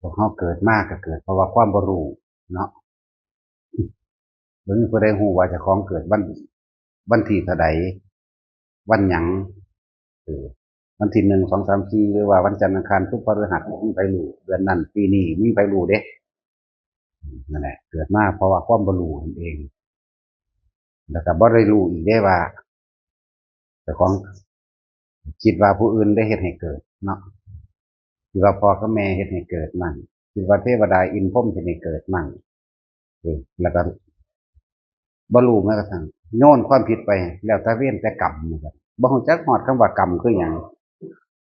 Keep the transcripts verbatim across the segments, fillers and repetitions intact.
พวกเฮาเกิดมาก็เกิดเพราะว่าความบ่รู้เนาะ บ่มีผู้ใดรู้ว่าเจ้าของเกิดวัน วันที่เท่าใด วันหยัง เออ วันที่หนึ่ง สอง สาม สี่ หรือว่าวันจันทร์ อังคาร พุธ พฤหัส บ่มีไผรู้ เดือนนั้น ปีนี้ บ่มีไผรู้เด้ นั่นแหละ เกิดมาเพราะว่าความบ่รู้นั่นเอง แล้วก็บ่ได้รู้อีกเด้ว่า เจ้าของคิดว่าผู้อื่นได้เฮ็ดให้เกิดเนาะ คิดว่าพ่อกับแม่เฮ็ดให้เกิดมั่ง คิดว่าเทวดาอินทร์พรหมเฮ็ดให้เกิดมั่ง เออ แล้วก็บ่รู้แม้กระทั่งโยนความผิดไป แล้วแต่เวรแต่กรรมเหมือนกัน บ่รู้จักฮอดคำว่ากรรมคือหยัง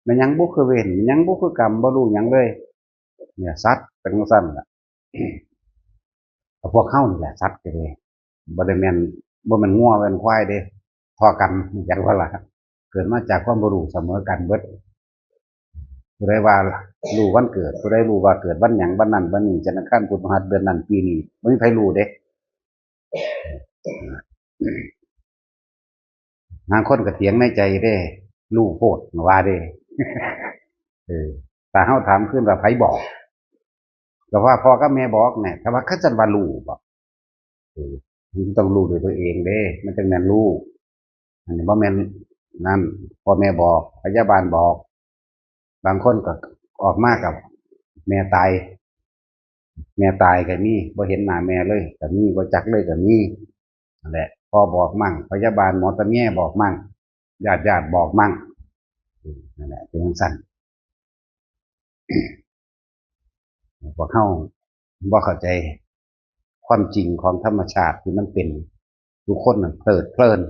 แม่นหยังบ่คือเวร แม่นหยังบ่คือกรรม บ่รู้หยังเลย เนี่ย สัตว์เป็นจั่งซั้นล่ะ พวกเฮานี่แหละสัตว์ก็เลย บ่ได้แม่น บ่แม่นงัวแม่นควายเด้ เท่ากัน รู้จักบ่ล่ะ เกิดมาจากความบ่รู้เสมอกันเบิด ผู้ใดว่ารู้วันเกิด ผู้ใดรู้ว่าเกิดวันหยัง วันนั้น วันนี้ จันทร์ อังคาร พุธ พฤหัส เดือนนั้น ปีนี้ บ่มีไผรู้เด้ บางคนก็เถียงในใจเด้ รู้โพดว่าเด้ เออ ถ้าเฮาถามคืนว่าไผบอก ก็ว่าพ่อกับแม่บอกแหน่ แต่ว่าเขาจั่งว่ารู้บ่ เออ มันต้องรู้ด้วยตัวเองเด้ มันจั่งแม่นรู้ อันนี้บ่แม่นนั่น พ่อแม่บอก พยาบาลบอก บางคนก็ออกมากับแม่ตาย แม่ตายก็มี บ่เห็นหน้าแม่เลยก็มี บ่จักเลยก็มี นั่นแหละ พ่อบอกมั่ง พยาบาล หมอตำแยบอกมั่ง ญาติญาติบอกมั่ง อืม นั่นแหละ เป็นจั่งซั้น พวกเฮาบ่เข้าใจความจริงของธรรมชาติที่มันเป็น ทุกคนน่ะเพลิดเพลิน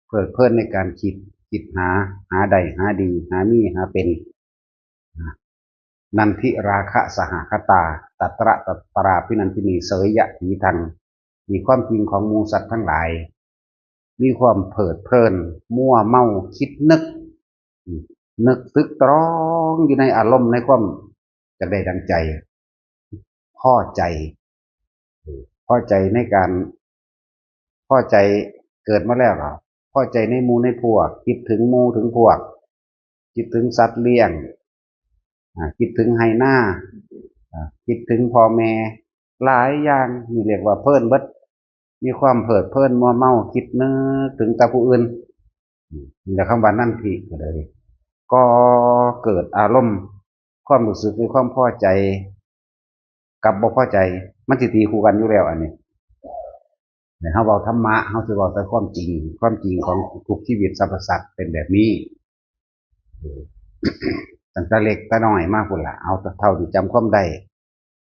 เพลิดเพลินในการคิด คิดหา หาได้ หาดี หามี หาเป็น นะ นันทิราคะสหคตา ตัตระตัตราภินันทินี เสยยะถีทัง มีความจริงของหมู่สัตว์ทั้งหลาย มีความเพลิดเพลิน มัวเมา คิดนึก อืม นึกตึกตรองอยู่ในอารมณ์ ในความอยากได้ดังใจ พอใจ เออ พอใจในการ พอใจเกิดมาแล้วก็พอใจในหมู่ในพวก คิดถึงหมู่ถึงพวก คิดถึงสัตว์เลี้ยง อ่า คิดถึงไฮ่นา อ่า คิดถึงพ่อแม่ หลายอย่าง นี่เรียกว่าเพลินเบิด มีความเพลิดเพลินมัวเมา คิดนึกถึงแต่ผู้อื่น อืม นี่แหละคำว่านันทิก็เลย ก็เกิดอารมณ์ ความรู้สึกในความพอใจ กับบ่พอใจ มันสิตีคู่กันอยู่แล้ว อันนี้ เนี่ย เฮาเว้าธรรมะ เฮาสิเว้าแต่ความจริง ความจริงของทุกชีวิตสรรพสัตว์เป็นแบบนี้ เออ ตั้งแต่เล็กแต่น้อยมาพู้นล่ะ เอาเท่าที่จำความได้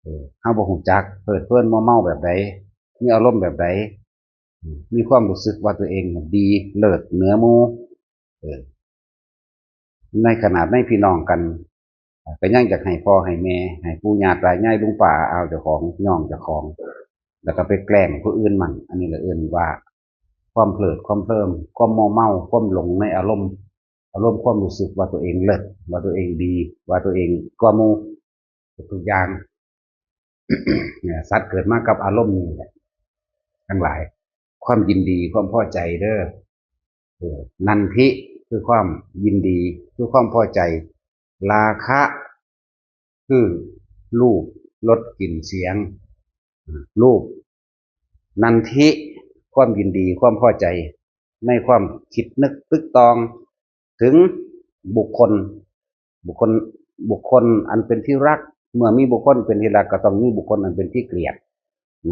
เออ เฮาบ่ฮู้จักเพลิดเพลินมัวเมาแบบใด มีอารมณ์แบบใด อืม มีความรู้สึกว่าตัวเองน่ะดีเลิศเหนือหมู่ เออ ในขนาดในพี่น้องกัน ก็ยังอยากให้พ่อให้แม่ ให้ปู่ย่าตายายลุงป้าอาเจ้าของ ย่องเจ้าของ แล้วก็ไปแกล้งผู้อื่นมั่ง อันนี้ละเอิ้นว่า ความเพลิดความเพลิน ความมัวเมา ความหลงในอารมณ์ อารมณ์ความรู้สึกว่าตัวเองเลิศ ว่าตัวเองดี ว่าตัวเองกว่าหมู่ ทุกอย่าง เนี่ย สัตว์เกิดมากับอารมณ์นี่แหละ ทั้งหลาย ความยินดี ความพอใจเด้อ เออ นันทิคือความยินดี คือความพอใจ ราคะ คือรูป รส กลิ่น เสียง รูป นันทิ ความยินดี ความพอใจ ในความคิดนึกตึกตอง ถึงบุคคล บุคคล บุคคลอันเป็นที่รัก เมื่อมีบุคคลเป็นที่รัก ก็ต้องมีบุคคลอันเป็นที่เกลียด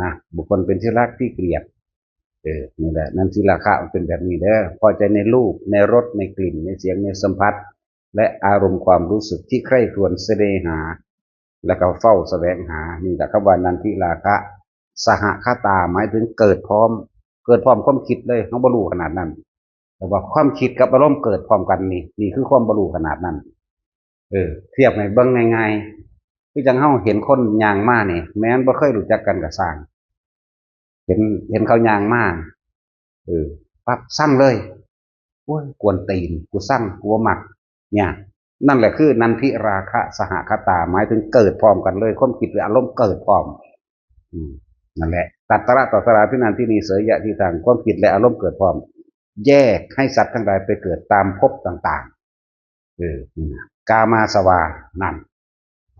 นะ บุคคลเป็นที่รักที่เกลียด เออ นี่แหละ นันทิราคะมันเป็นแบบนี้เด้อ พอใจในรูป ในรส ในกลิ่น ในเสียง ในสัมผัส และอารมณ์ความรู้สึกที่ใคร่ครวญเสน่หา แล้วก็เฝ้าแสวงหา นี่แหละคำว่านันทิราคะ สหคตา หมายถึงเกิดพร้อม เกิดพร้อมความคิดเลย เฮาบ่รู้ขนาดนั้น แต่ว่าความคิดกับอารมณ์เกิดพร้อมกันนี่ นี่คือความบ่รู้ขนาดนั้น เออ เทียบให้เบิ่งง่ายๆ คือจั่งเฮาเห็นคนย่างมานี่ แม้นบ่เคยรู้จักกันก็ซ่าง เห็น เห็นเขาย่างมา เออ ปั๊บ ซังเลย โอ้ย กวนตีน กูซัง กูบ่มัก เนี่ย นั่นแหละคือนันทิราคะสหคตา หมายถึงเกิดพร้อมกันเลย ความคิดและอารมณ์เกิดพร้อม อืม นั่นแหละ ตัตระตัตราภินันทินี เสยยะถีทัง ความคิดและอารมณ์เกิดพร้อม แยกให้สัตว์ทั้งหลายไปเกิดตามภพต่างๆ เออ นี่นะ กามาสวา นั่น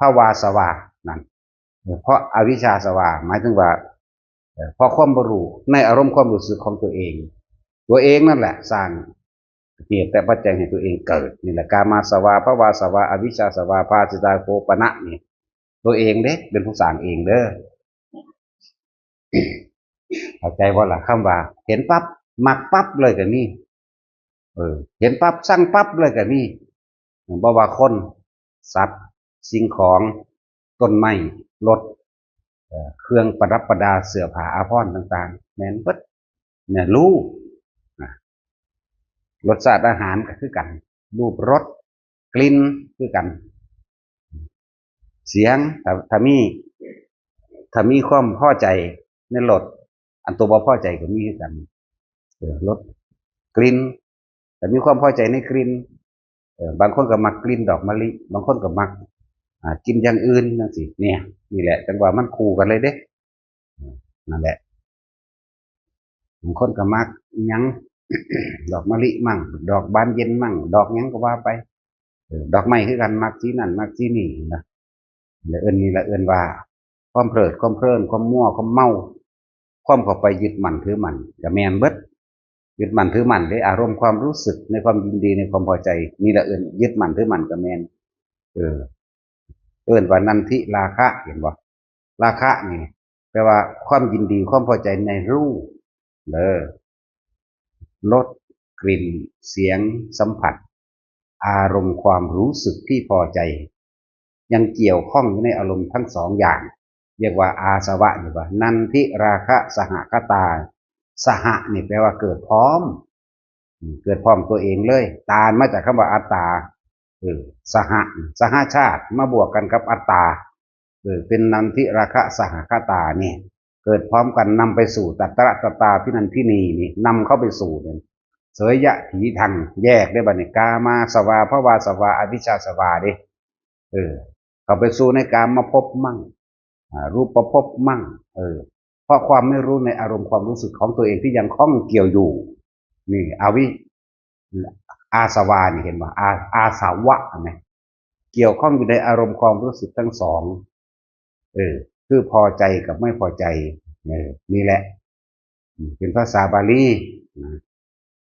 ภวาสวานั่น เออ เพราะอวิชชาสวา หมายถึงว่า เออ เพราะความบ่รู้ในอารมณ์ความรู้สึกของตัวเอง ตัวเองนั่นแหละสร้างเหตุและปัจจัยให้ตัวเองเกิด นี่แหละ กามาสวา ภวาสวา อวิชชาสวา ภาสิตาโคปะนะนี่ ตัวเองเด้ เป็นผู้สร้างเองเด้อ เข้าใจบ่ล่ะ คำว่า เห็นปั๊บ มักปั๊บเลยก็มี เออ เห็นปั๊บ ซังปั๊บเลยก็มี บ่ว่าคน สัตว์ สิ่งของ ต้นไม้ รถ เอ่อ เครื่องประดับประดา เสื้อผ้าอาภรณ์ต่างๆ แม่นเบิด เนี่ย รูป นะ รสชาติอาหารก็คือกัน รูป รส กลิ่น คือกัน เสียง ถ้า ถ้ามี ถ้ามีความพอใจในรส อันตัวบ่พอใจก็มีคือกัน เออ รส กลิ่น ถ้ามีความพอใจในกลิ่น เออ บางคนก็มักกลิ่นดอกมะลิ บางคนก็มัก อ่า กินอย่างอื่นจังซี้ เนี่ย นี่แหละ จั่งว่ามันคู่กันเลยเด้ เออ นั่นแหละ บางคนก็มักหยัง ดอกมะลิมั่ง ดอกบานเย็นมั่ง ดอกหยังก็ว่าไป เออ ดอกไม้คือกัน มักสีนั่น มักสีนี่นะ แล้วเอิ้น นี่ละเอิ้นว่า ความเพลิด ความเพลิน ความมั่ว ความเมา ความเข้าไปยึดมั่นถือมั่น ก็แม่นเบิด ยึดมั่นถือมั่นเด้ อารมณ์ความรู้สึกในความยินดี ในความพอใจ นี่ละเอิ้นยึดมั่นถือมั่น ก็แม่น เออ เอิ้นว่านันทิราคะ เห็นบ่ ราคะนี่ แปลว่าความยินดี ความพอใจในรูป เด้อ รส กลิ่น เสียง สัมผัส อารมณ์ความรู้สึกที่พอใจ ยังเกี่ยวข้องอยู่ในอารมณ์ทั้งสองอย่าง เรียกว่าอาสวะ หรือว่านันทิราคะสหคตา สหะนี่แปลว่าเกิดพร้อม อืม เกิดพร้อมตัวเองเลย ตานมาจากคำว่าอัตตา เออ สหะ สหชาติ มาบวกกันกับอัตตา เออ เป็นนันทิราคะสหคตาเนี่ย เกิดพร้อมกันนำไปสู่ตัตระตตาพินันทินีนี่ นำเข้าไปสู่เนี่ย เสยยะถีทัง แยกได้บัดนี้ กามาสวา ภวาสวา อวิชชาสวาเด้ เออ เข้าไปสู่ในกามภพมั่ง อ่า รูปภพมั่ง เออ เพราะความไม่รู้ในอารมณ์ความรู้สึกของตัวเองที่ยังข้องเกี่ยวอยู่ นี่ อวิ อาสวานี่ เห็นบ่ อา อาสวะ เห็นไหม เกี่ยวข้องอยู่ในอารมณ์ความรู้สึกทั้งสอง เออ คือพอใจกับไม่พอใจ เออ นี่แหละ อืม เป็นภาษาบาลีนะ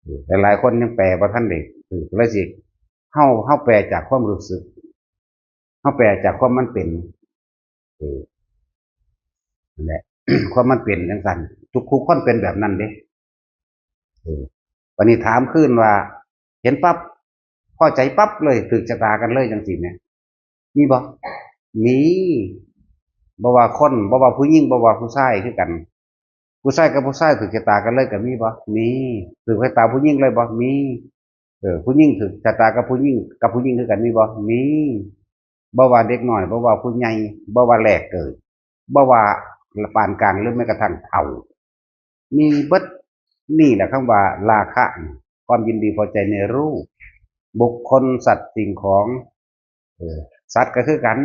เออ หลายๆคนยังแปลบ่ทันได้ เออ ก็เลยสิ เฮา เฮาแปลจากความรู้สึก เฮาแปลจากความมันเป็น เออ นั่นแหละ ความมันเป็นจังซั่น ทุกๆคนเป็นแบบนั้นเด้ เออ บัดนี้ถามคืนว่า เห็นปั๊บ พอใจปั๊บเลย ถูกชะตากันเลยจังซี่แหม มีบ่ มี บ่ว่าคน บ่ว่าผู้หญิง บ่ว่าผู้ชายคือกัน ผู้ชายกับผู้ชายถูกชะตากันเลยก็มีบ่ มี ถูกชะตาผู้หญิงเลยบ่ มี เออ ผู้หญิงถูกชะตากับผู้หญิง กับผู้หญิงคือกันมีบ่ มี บ่ว่าเด็กน้อย บ่ว่าผู้ใหญ่ บ่ว่าแรกเกิด บ่ว่าปานกลาง หรือแม้กระทั่งเฒ่า มีเบิด นี่แหละคำว่าราคะ ความยินดีพอใจในรูป บุคคล สัตว์ สิ่งของ เออ สัตว์ก็คือกัน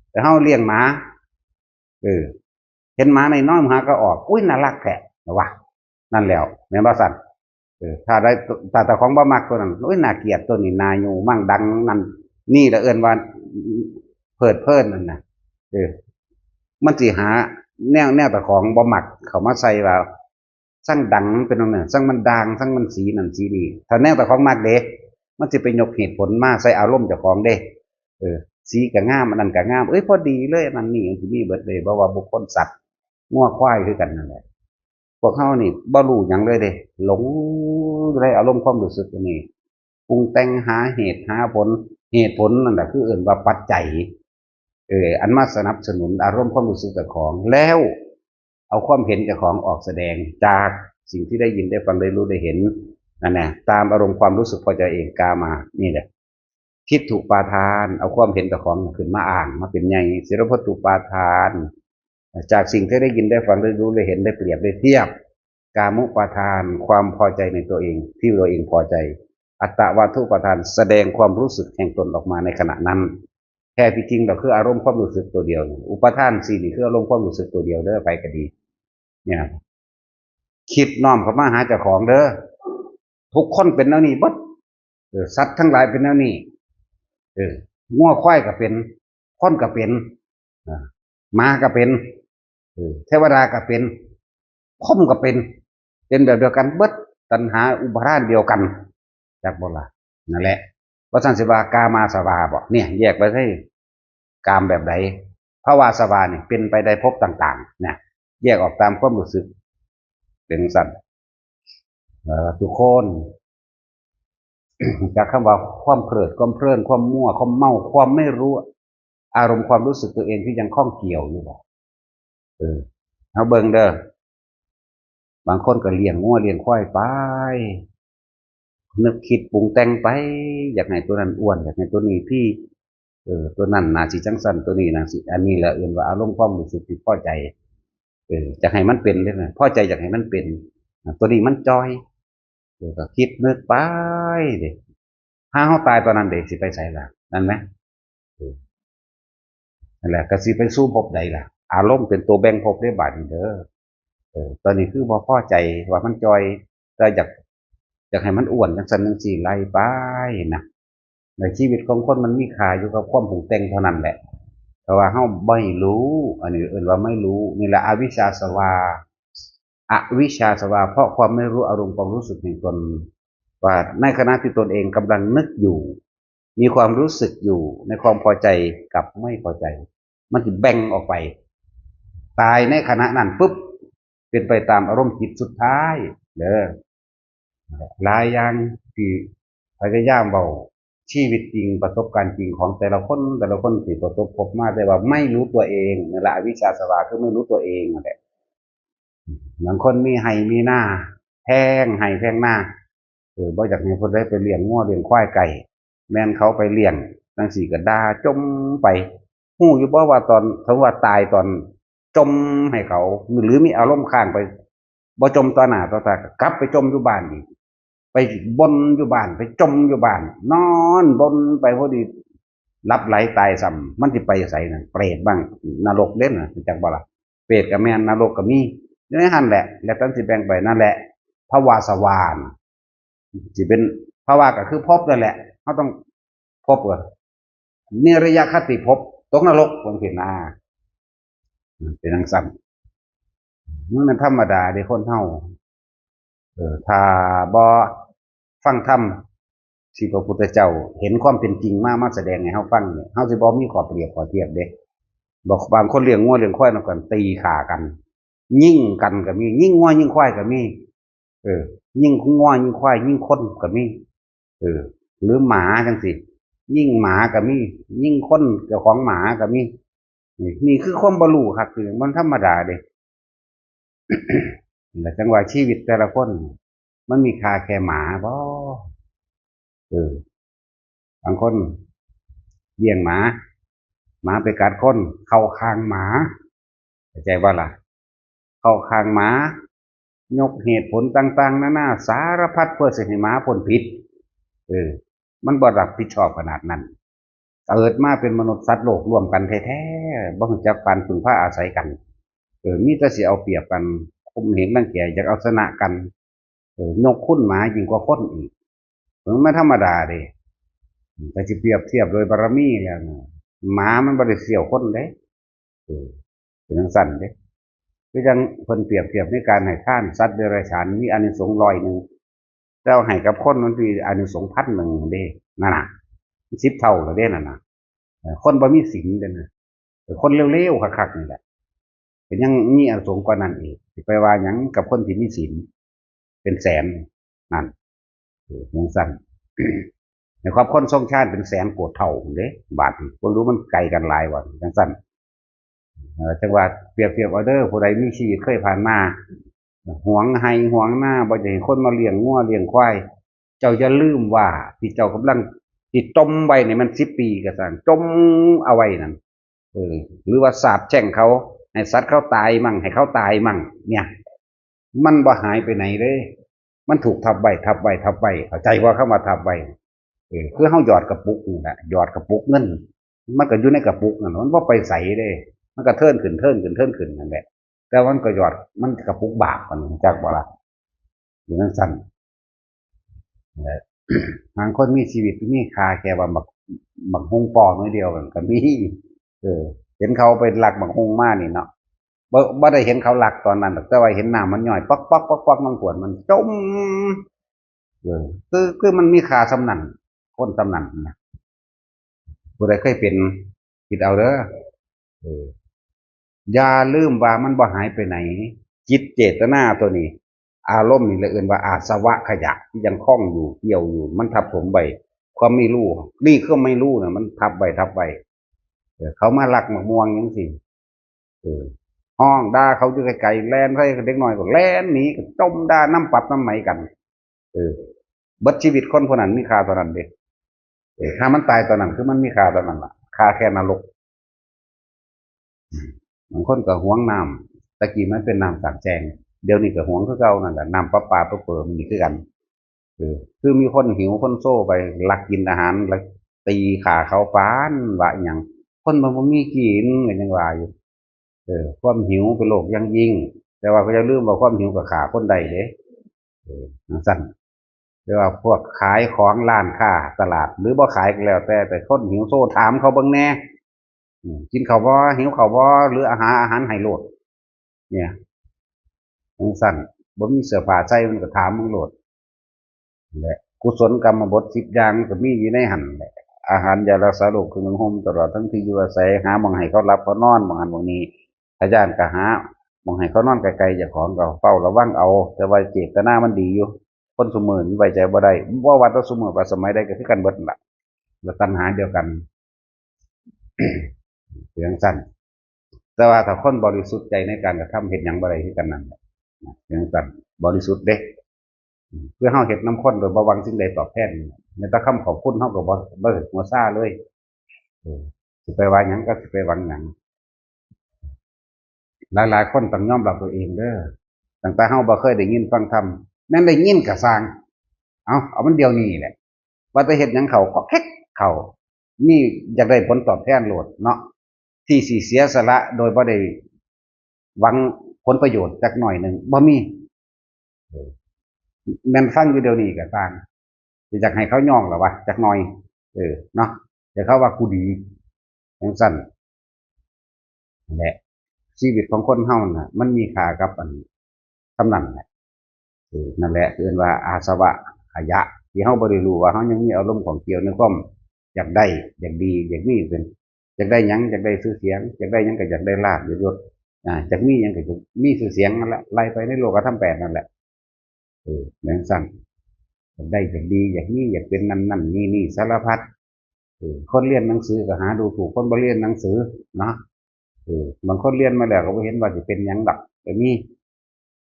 แต่เฮาเลี้ยงหมา เออ เห็นหมาน้อยๆ หาก็ออก อุ้ย น่ารักแท้ ว่า นั่นแล้ว แม่นบ่ซั่น เออ ถ้าได้ ถ้าเจ้าของบ่มักตัวนั้น โอ้ย น่าเกลียดตัวนี้ น่าอยู่มั่งดังนั่น นี่ละเอิ้นว่า เพลิดเพลินนั่นน่ะ เออ มันสิหาแนว แนวเจ้าของบ่มักเข้ามาใส่ว่า ซังดังเป็นนั่นน่ะ ซังมันด่าง ซังมันสีนั่นสีนี่ ถ้าแนวเจ้าของมักเด้ มันสิไปยกเหตุผลมาใส่อารมณ์เจ้าของเด้ เออ สีก็งาม อันนั้นก็งาม เอ้ย พอดีเลย อันนั้นนี่ มันสิมีเบิดเลย เพราะว่าบุคคล สัตว์ งัวควายคือกันนั่นแหละ พวกเฮานี่บ่รู้หยังเลยเด้ หลงอยู่ในอารมณ์ความรู้สึกอันนี้ ปรุงแต่งหาเหตุหาผล เหตุผลนั่นแหละคือเอิ้นว่าปัจจัย เออ อันมาสนับสนุนอารมณ์ความรู้สึกเจ้าของ แล้วเอาความเห็นเจ้าของออกแสดงจากสิ่งที่ได้ยินได้ฟังได้รู้ได้เห็น นั่นแหละ ตามอารมณ์ความรู้สึกพอใจเอง กามา นี่แหละ ทิฏฐุปาทาน เอาความเห็นเจ้าของขึ้นมาอ้าง มาเป็นใหญ่ สิรพัตตุปาทาน จากสิ่งที่ได้ยินได้ฟังได้รู้ได้เห็นได้เปรียบได้เทียบ กามุปาทาน ความพอใจในตัวเอง ที่ตัวเองพอใจ อัตตวาทุปาทาน แสดงความรู้สึกแห่งตนออกมาในขณะนั้น แท้ที่จริงก็คืออารมณ์ความรู้สึกตัวเดียว อุปาทานสี่นี่คืออารมณ์ความรู้สึกตัวเดียวเด้อ ไผก็ดี เนี่ย คิดน้อมเข้ามาหาเจ้าของเด้อ ทุกคนเป็นแนวนี้เบิด เออ สัตว์ทั้งหลายเป็นแนวนี้ เออ งัวควายก็เป็น ค คนก็เป็น อ่า หมาก็เป็น เออ เทวดาก็เป็น พรหมก็เป็น เป็นแบบเดียวกันเบิด ตัณหาอุปาทานเดียวกัน จักบ่ล่ะ นั่นแหละ ว่าซั่นสิว่ากามาสวาบ่ เนี่ย แยกไปได้ กามแบบใด ภวาสวานี่เป็นไปได้ภพต่างๆ เนี่ย แยกออกตามความรู้สึก เป็นซั่น เอ่อ ทุกคน จากคำว่าความเพลิด ความเพลิน ความมั่ว ความเมา ความไม่รู้ อารมณ์ความรู้สึกตัวเองที่ยังข้องเกี่ยวอยู่บ่ เออ เฮาเบิ่งเด้อ บางคนก็เลี้ยงงัวเลี้ยงควายไป นึกคิดปรุงแต่งไป อยากให้ตัวนั้นอ้วน อยากให้ตัวนี้พี เออ ตัวนั้นน่าสิจังซั่น ตัวนี้น่าสิ อันนี้แหละเอิ้นว่าอารมณ์ความรู้สึกที่พอใจ เออ อยากให้มันเป็นเด้อนะ พอใจอยากให้มันเป็น อ่ะ ตัวนี้มันจ่อย เออ ก็คิดนึกไปเด้ ถ้าเฮาตายตอนนั้นเด้ สิไปไสล่ะ นั่นไหม เออ นั่นแหละ ก็สิไปสู่ภพใดล่ะ อารมณ์เป็นตัวแบ่งภพได้บาดนี้เด้อ เออ ตอนนี้คือบ่พอใจว่ามันจ่อย แต่อยาก อยากให้มันอ้วนจังซั่นจังซี่ ไล่ไปนะ ในชีวิตของคนมันมีค่าอยู่กับความปรุงแต่งเท่านั้นแหละ เพราะว่าเฮาไม่รู้ อันนี้เอิ้นว่าไม่รู้ นี่แหละอวิชชาสวา อวิชชาสวา เพราะความไม่รู้อารมณ์ความรู้สึกแห่งตน ว่าในขณะที่ตนเองกำลังนึกอยู่ มีความรู้สึกอยู่ในความพอใจกับไม่พอใจ มันสิแบ่งออกไป ตายในขณะนั้นปุ๊บ เป็นไปตามอารมณ์จิตสุดท้ายเด้อ หลายอย่างที่พยายามเว้าชีวิตจริงประสบการณ์จริงของแต่ละคน แต่ละคนที่ประสบพบมา แต่ว่าไม่รู้ตัวเอง นั่นแหละอวิชชาสวา คือไม่รู้ตัวเองนั่นแหละ บางคนมีไฮ่มีนา แพงไฮ่แพงนา เออ บ่อยากให้คนใดไปเลี้ยงงัวเลี้ยงควายใกล้ แม่นเขาไปเลี้ยงจังซี่ก็ด่าจ่มไป ฮู้อยู่บ่ว่าตอน สมมุติว่าตายตอนจ่มให้เขา หรือมีอารมณ์ค้างไป บ่จ่มต่อหน้าต่อตา ก็กลับไปจ่มอยู่บ้านอีก ไปบ่นอยู่บ้าน ไปจ่มอยู่บ้าน นอนบ่นไปพอดี หลับไหลตายซ้ำ มันสิไปไสนั่น เปรตบ้าง นรกเด้น่ะ รู้จักบ่ล่ะ เปรตก็แม่น นรกก็มี อยู่ในหั่นแหละ แล้วแต่มันสิแบ่งไป นั่นแหละ ภวาสวา สิเป็น ภวาก็คือภพนั่นแหละ เฮาต้องภพ ก็นิรยคติภพ ตกนรก จังซี้นะ เป็นจังซั่น มันเป็นธรรมดาเด้คนเฮา เออ ถ้าบ่ฟังธรรมที่พระพุทธเจ้าเห็นความเป็นจริงมา มาแสดงให้เฮาฟังเนี่ย เฮาสิบ่มีข้อเปรียบข้อเทียบเด้ บอกบางคนเลี้ยงงัวเลี้ยงควายนำกัน ตีฆ่ากัน ยิงกันก็มี ยิงงัวยิงควายก็มี เออ ยิงงัวยิงควาย ยิงคนก็มี เออ หรือหมาจังซี่ ยิงหมาก็มี ยิงคนเจ้าของหมาก็มี นี่ นี่คือความบ่รู้คัก คือมันธรรมดาเด้ แล้วจังว่าชีวิตแต่ละคน มันมีค่าแค่หมาบ่ เออ บางคนเลี้ยงหมา หมาไปกัดคน เข้าข้างหมา เข้าใจบ่ล่ะ เข้าข้างหมา ยกเหตุผลต่างๆ นานาสารพัดเพื่อสิให้หมาพ้นผิด เออ มันบ่รับผิดชอบขนาดนั้น เกิดมาเป็นมนุษย์สัตว์โลกร่วมกันแท้ๆ บ่รู้จักปานพึ่งพาอาศัยกัน เออ มีแต่สิเอาเปรียบกัน ข่มเหงรังแก อยากเอาชนะกัน เออ ยกคุณหมายิ่งกว่าคนอีก มันธรรมดาเด้ แต่สิเปรียบเทียบโดยบารมีแล้วนะ หมามันบ่ได้เสี้ยวคนเด้ เออ เป็นจังซั่นเด้ คือจังเพิ่นเปรียบเทียบในการให้ทานสัตว์เดรัจฉานมีอานิสงส์ร้อยหนึ่ง แต่เอาให้กับคนมันมีอานิสงส์พันหนึ่งเด้ นั่นน่ะ สิบเท่าแล้วเด้นั่นน่ะ เออ คนบ่มีศีลเด้นะ เออ คนเลวๆ คักๆ นี่แหละ ก็ยังมีอานิสงส์กว่านั้นอีก สิไปว่าหยังกับคนที่มีศีลเป็นแสน นั่น เออ จังซั่น ในความคนทรงชาติเป็นแสนโกดเท่าเด้ บาดนี้บ่รู้มันไกลกันหลายว่าจังซั่น เออ จังว่าเปรียบเทียบเอาเด้อ ผู้ใดมีชีวิตเคยผ่านมา หวงไฮ่หวงนา บ่อยากให้คนมาเลี้ยงงัวเลี้ยงควาย เจ้าอย่าลืมว่าที่เจ้ากำลังที่จมไว้นี่มันสิบปีก็ซ่าง จมเอาไว้นั่น เออ หรือว่าสาปแช่งเขา ให้สัตว์เขาตายมั่ง ให้เขาตายมั่ง เนี่ย มันบ่หายไปไหนเลย มันถูกทับไว้ ทับไว้ ทับไว้ เข้าใจว่าคำว่าทับไว้ เออ คือเฮาหยอดกระปุกนี่แหละ หยอดกระปุกเงิน มันก็อยู่ในกระปุกนั่น มันบ่ไปไสเด้ มันก็เทิ่นขึ้น เทิ่นขึ้น เทิ่นขึ้นนั่นแหละ แต่มันก็หยอด มันกระปุกบาป มันรู้จักบ่ล่ะ อยู่จังซั่น เออ บางคนมีชีวิตมีค่าแค่ว่าบัก บักฮุ่งปอน้อยเดียวกันก็มี เออ เห็นเขาไปลักบักฮุ่งมานี่เนาะ บ่บ่ได้เห็นเขาลักตอนนั้นดอก แต่ว่าเห็นน้ำมันย่อยป๊อกป๊อกป๊อกป๊อก น้ำขวดมันจม เออ คือคือมันมีค่าส่ำนั้น คนส่ำนั้นนะ ผู้ใดเคยเป็น คิดเอาเด้อ เออ อย่าลืมว่ามันบ่หายไปไหน จิตเจตนาตัวนี้ อารมณ์นี่แหละเอิ้นว่าอาสวะขยะที่ยังคล้องอยู่เกี่ยวอยู่ มันทับถมไว้ ความไม่รู้ นี่คือไม่รู้น่ะ มันทับไว้ทับไว้ เออ เขามาลักมะม่วงจังซี่ เออ ฮ้องด่าเขาอยู่ไกลๆ แล่นใส่เด็กน้อยก็แล่นหนี ก็จมด่าน้ำปรับน้ำไหมกัน เออ เบิดชีวิตคนผู้นั้นมีค่าเท่านั้นเด้ เออ ถ้ามันตายตอนนั้นคือมันมีค่าตอนนั้นล่ะ ค่าแค่นรก อืม บางคนก็หวงน้ำ ตะกี้มันเป็นน้ำสาดแจง เดี๋ยวนี้ก็หวงคือเก่านั่นแหละ น้ำประปาประเปิมันนี่คือกัน เออ คือมีคนหิวคนโซไปลักกินอาหาร ลักตีฆ่าเขาปานว่าอิหยัง คนมันบ่มีกินก็ยังว่าอยู่ เออ ความหิวเป็นโรคอย่างยิ่ง แต่ว่าก็อย่าลืมว่าความหิวก็ฆ่าคนได้เด้ เออ จั่งซั้น แต่ว่าพวกขายของร้านค้าตลาด หรือบ่ขายก็แล้วแต่ แต่คนหิวโซถามเขาเบิ่งแหน่ อืม กินข้าวบ่ หิวข้าวบ่ หรืออาหาร อาหารให้โลด เนี่ย จั่งซั้น บ่มีเสื้อผ้าใส่มันก็ถามมึงโลด และกุศลกรรมบทสิบอย่างก็มีอยู่ในหั่นแหละ อาหารยารักษาโรค เครื่องนุ่งห่ม ตลอดทั้งที่อยู่อาศัย หาหม่องให้เขาหลับเขานอน หม่องหั้นหม่องนี้ ถ้าย้านก็หาหม่องให้เขานอนไกลๆ เจ้าของก็เฝ้าระวังเอา แต่ว่าเจตนามันดีอยู่ คนซุมื้อนี้ไว้ใจบ่ได้ บ่ว่าแต่ซุมื้อ ว่าสมัยใดก็คือกันเบิดนั่นล่ะ ว่าตัณหาเดียวกัน เรื่องสั้น แต่ว่าถ้าคนบริสุทธิ์ใจในการกระทำ เฮ็ดหยังบ่ได้คือกันนั่นแหละ เรื่องสั้น บริสุทธิ์เด้ เพื่อเฮาเฮ็ดนำคนโดยบ่หวังสิ่งใดตอบแทน แม้แต่คำขอบคุณเฮาก็บ่ บ่เฮ็ดหัวซาเลย เออ สิไปว่าหยังก็สิไปหวังหยัง หลายๆ คนต้องยอมรับตัวเองเด้อ ตั้งแต่เฮาบ่เคยได้ยินฟังธรรม แม่นได้ยินก็ซ่าง เอา เอามันเดี๋ยวนี้แหละ ว่าแต่เฮ็ดหยังเข้าก็แคกเข้า มีอยากได้ผลตอบแทนโลดเนาะ ที่สิเสียสละโดยบ่ได้หวังผลประโยชน์จักหน่อยหนึ่ง บ่มี เออ แม่นฟังอยู่เดี๋ยวนี้ก็ซ่าง สิอยากให้เขายองล่ะวะ จักหน่อย เออ เนาะ แต่เขาว่ากูดี จั่งซั้น นั่นแหละ ชีวิตของคนเฮาน่ะ มันมีค่ากับอัน ส่ำนั้นแหละ เออ นั่นแหละ เอิ้นว่าอาสวะขยะ ที่เฮาบ่ได้รู้ว่าเฮายังมีอารมณ์ข้องเกี่ยวในความอยากได้ อยากดี อยากมีเป็น อยากได้หยัง อยากได้ชื่อเสียง อยากได้หยังก็อยากได้ลาภ อยากยศ อ่า อยากมีหยังก็อยากมีชื่อเสียงนั่นแหละ ไล่ไปในโลกธรรมแปดนั่นแหละ เออ จั่งซั้น อยากได้ อยากดี อยากมี อยากเป็นนั่นนั่นนี่นี่ สารพัด เออ คนเรียนหนังสือก็หาดูถูกคนบ่เรียนหนังสือเนาะ เออ บางคนเรียนมาแล้วก็บ่เห็นว่าสิเป็นหยังดอก ก็มี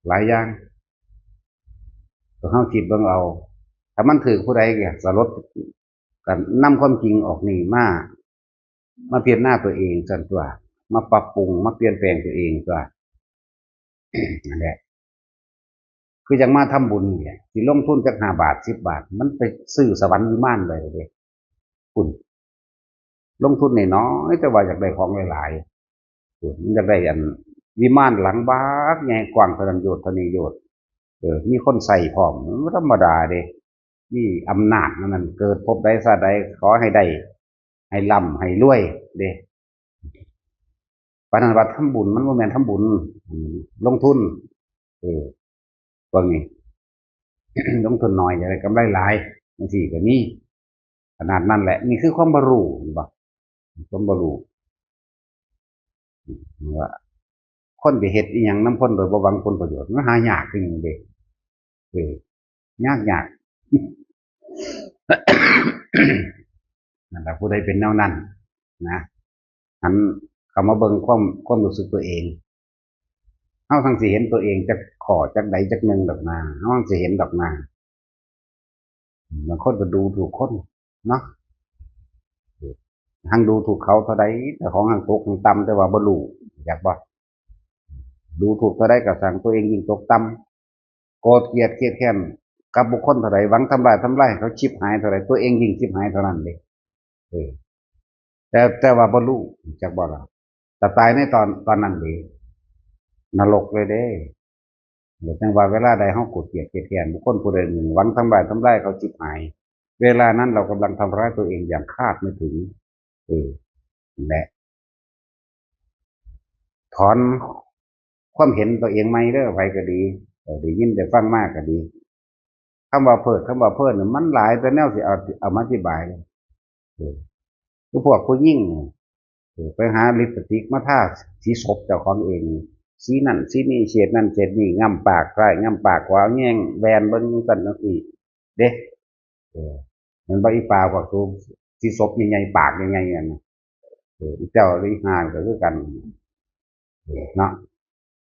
หลายอย่าง ก็เฮาคิดเบิ่งเอา ถ้ามันถืกผู้ใดก็สลด ก็นำความจริงออกนี่มา มาพิจารณาตัวเองซั่นตั๊ว มาปรับปรุง มาเปลี่ยนแปลงตัวเองตั๊ว นั่นแหละ คือจั่งมาทำบุญนี่แหละ สิลงทุนจักห้าบาท สิบบาท มันไปซื้อสวรรค์วิมานได้เลยเด้ คุณ ลงทุนน้อยๆ แต่ว่าอยากได้ของหลายๆ คุณ มันอยากได้อันวิมานหลังบักใหญ่ กว้างเท่านั้นโยชน์ เท่านี้โยชน์ เออ มีคนใส่พร้อม มันบ่ธรรมดาเด้ มีอำนาจนั่นนั่น เกิดภพใดชาติใด ขอให้ได้ ให้ร่ำให้รวยเด้ ปานนั้นว่าทำบุญ มันบ่แม่นทำบุญ อืม ลงทุน เออ พวกนี้ ลงทุนน้อยอยากได้กำไรหลาย จั่งซี้ก็มี ขนาดนั้นแหละ นี่คือความบ่รู้ เห็นบ่ ความบ่รู้ ว่า คนไปเฮ็ดอิหยังนำคนโดยบ่หวังผลประโยชน์ มันหายากคือหยังเด้ เออ ยากยาก นั่นล่ะ ผู้ใดเป็นแนวนั้นนะ หันเข้ามาเบิ่งความ ความรู้สึกตัวเอง เฮาทั้งสิเห็นตัวเองจักข้อจักใดจักหนึ่งดอกนา เฮาทั้งสิเห็นดอกนา บางคนก็ดูถูกคนเนาะ ทั้งดูถูกเขาเท่าใด แต่ของทั้งตกทั้งต่ำ แต่ว่าบ่รู้ อยากบ่ ดูถูกเท่าใดก็สั่งตัวเองยิ่งตกต่ำ โกรธเกลียดเคียดแค้นกับบุคคลเท่าใด หวังทำลายทำลายให้เขาชิบหายเท่าใด ตัวเองยิ่งชิบหายเท่านั้นเด้ เออ แต่ แต่ว่าบ่รู้ จักบ่ล่ะ แต่ตายในตอน ตอนนั้นเด้ นรกเลยเด้ เดี๋ยวจั่งว่าเวลาใดเฮาโกรธเกลียดเคียดแค้นบุคคลผู้ใดหนึ่ง หวังทำลายทำลายเขาชิบหาย เวลานั้นเรากำลังทำร้ายตัวเองอย่างคาดไม่ถึง เออ นั่นแหละ ถอนความเห็นตัวเองใหม่เด้อ ไผก็ดี เออ ได้ยินได้ฟังมาก็ดี คำว่าเพิด คำว่าเพลินน่ะ มันหลายแต่แนวสิเอา เอามาอธิบาย เออ คือพวกผู้หญิง เออ ไปหาลิปสติกมาทาสีศพเจ้าของเอง สีนั่นสีนี่ เฉดนั่นเฉดนี่ ง่ำปากซ้าย ง่ำปากขวา แย่งแว่นเบิ่งจั่งซั้นจั่งซี้เด้ เออ มันบ่อีปลาพวกสู สีศพใหญ่ๆ ปากใหญ่ๆ นั่นน่ะ เออ อีเจ้าหรืออีห่าก็คือกัน เนาะ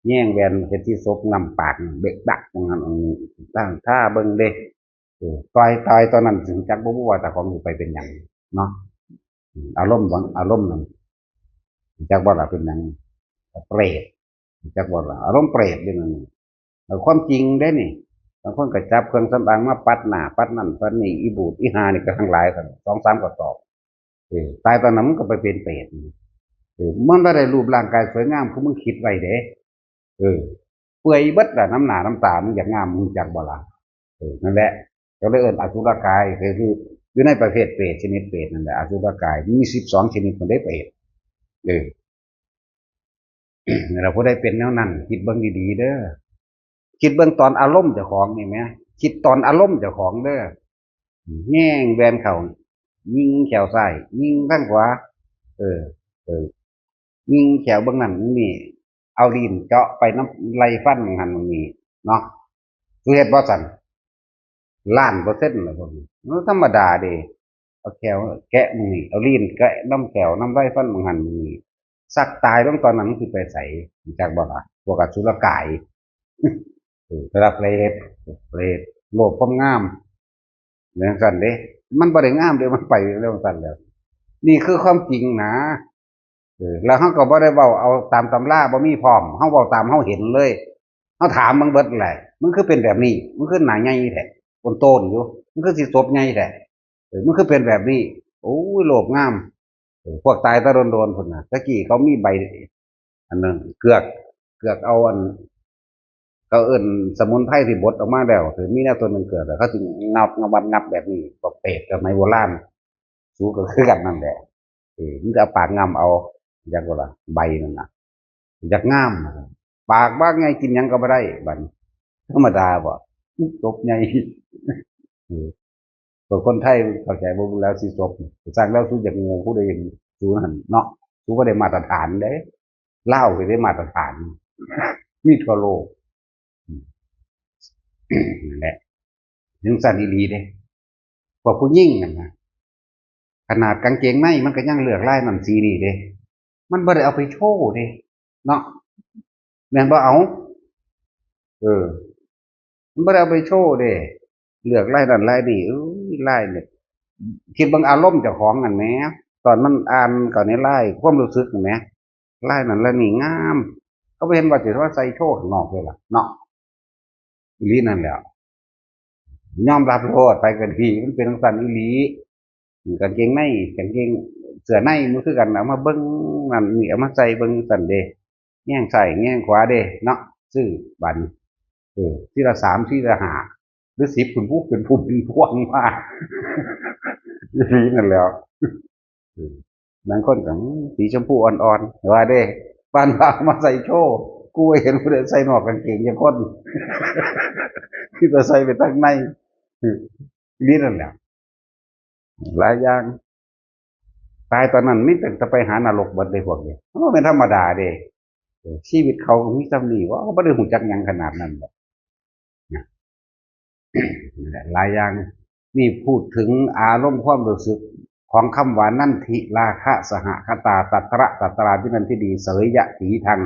แย่งแว่นเฮ็ดสีศพ ง่ำปาก เบะบะ ว่างั้น อันนี้ ตั้งท่าเบิ่งเด้ เออ ต่อย ต่อยตอนนั้นสิจักบ่ บ่ว่าเจ้าของสิไปเป็นหยังเนาะ อืม อารมณ์หวัง อารมณ์นั่น จักบ่ล่ะเป็นหยัง เปรต จักบ่ล่ะ อารมณ์เปรตเด้นั่นน่ะ เออ ความจริงเด้นี่ บางคนก็จับเครื่องสำอางมาปัดหน้า ปัดนั่นปัดนี่ อีบูดอีห่านี่ก็ทั้งหลายกัน สองสามกระสอบ เออ ตายตอนนั้นมันก็ไปเป็นเปรต เออ มันบ่ได้รูปร่างกายสวยงามคือมึงคิดไว้เด้ เออ เปื่อยเบิดล่ะ น้ำหน้าน้ำตา มึงอยากงาม มึงจักบ่ล่ะ เออ นั่นแหละ ก็เลยเอิ้นอสุรกาย ก็คืออยู่ในประเภทเปรตชนิดเปรตนั่นแหละ อสุรกาย มีสิบสองชนิด มันได้เปรต เออ แล้วผู้ใดเป็นแนวนั้น คิดเบิ่งดีๆ เด้อ คิดเบิ่งตอนอารมณ์เจ้าของนี่แหม คิดตอนอารมณ์เจ้าของเด้อ แย่งแว่นเข้า ยิงแขวซ้าย ยิงทางขวา เออ เออ ยิงแขวเบิ่งนั่นเบิ่งนี่ เอาลิ้นเจาะไปนำไหล่ฟันหม่องหั่นหม่องนี่เนาะ สูเฮ็ดบ่ซั่น ล้านเปอร์เซ็นต์ล่ะพวกนี้ มันธรรมดาเด้ เอาแขวแกะหม่องนี่ เอาลิ้นแกะนำแขวนำไหล่ฟันหม่องหั่นหม่องนี่ สักตายลงตอนนั้นมันสิไปไส รู้จักบ่ล่ะ พวกอสุรกาย เออ แต่ละเปรต เปรต โลภความงาม จั่งซั้นเด้ มันบ่ได้งามเด้ มันไปเรื่องซั้นแล้ว นี่คือความจริงนะ เออ แล้วเฮาก็บ่ได้เว้าเอาตามตำรา บ่มีพร้อม เฮาเว้าตามเฮาเห็นเลย เฮาถามมันเบิดแหละ มันคือเป็นแบบนี้ มันคือหน้าใหญ่แท้ โอนโตนอยู่ มันคือสิศพใหญ่แท้ เออ มันคือเป็นแบบนี้ โอ้ย โลภงาม เออ พวกตายแต่โดนๆ พุ้นน่ะ ตะกี้เขามีใบ อันนั้น เกือก เกือกเอาอัน เขาเอิ้นสมุนไพรที่บดออกมาแล้ว คือมีแนวตัวหนึ่งเกิดแล้ว เขาสิงับ งับ งับแบบนี้ พวกเปรตสมัยโบราณ สูก็คือกันนั่นแหละ เออ มันจะเอาปากงำเอา จักว่าล่ะ ใบนั่นน่ะ อยากงาม ปากบางไงกินหยังก็บ่ได้ บัดนี้ ธรรมดาบ่ จบไง เออ พวกคนไทยเข้าใจบ่แล้วสิจบ สร้างแล้วสูอยากโง่ผู้ใดอย่างสูนั่นเนาะ สูบ่ได้มาตรฐานเด้ ลาวสิได้มาตรฐาน มีทั่วโลก อืม นั่นแหละ จั่งซั้นอีหลีเด้ พวกผู้หญิงนั่นน่ะ ขนาดกางเกงในมันก็ยังเลือกลายนั่นสีนี่เด้ มันบ่ได้เอาไปโชว์เด้ เนาะ แม่นบ่ เอา เออ มันบ่ได้เอาไปโชว์เด้ เลือกลายนั่นลายนี่ เอ้ย ลายนี่ คิดเบิ่งอารมณ์เจ้าของนั่นแหม ตอนมันอ่านเข้าในลาย ความรู้สึกนั่นแหม ลายนั่นลายนี่งาม ก็บ่เห็นว่าสิว่าใส่โชว์ข้างนอกเลยล่ะ เนาะ อีหลีนั่นแหละ ยอมรับโลดไปก็ดี มันเป็นจั่งซั้นอีหลี กางเกงใน กางเกงเสื้อในมันคือกัน เอามาเบิ่งนั่นนี่ เอามาใส่เบิ่งซั้นเด้ แยงซ้ายแยงขวาเด้เนาะ ซื้อบัดนี้ เออ ทีละสาม ทีละห้า หรือสิบ พุ้นพุ้น เป็นพุ่มเป็นพวงมา อีหลีนั่นแหล้ว เออ บางคนก็ อืม สีชมพูอ่อนๆ ว่าเด้ ปานว่าเอามาใส่โชว์ กูบ่เห็นผู้ใดใส่นอกกางเกงจักคน มีแต่ใส่ไปทางใน เออ อีหลีนั่นแหละ หลายอย่าง ตายตอนนั้นมีแต่จะไปหานรกเบิดเลยพวกนี้ มันบ่แม่นธรรมดาเด้ เออ ชีวิตเขาก็มีส่ำนี้ ว่าเขาบ่ได้รู้จักหยังขนาดนั้นดอก นะ นั่นแหละ หลายอย่าง นี่พูดถึงอารมณ์ความรู้สึกของคำว่า นันทิราคะสหคตา ตัตระตัตราภินันทินี เสยยะถีทัง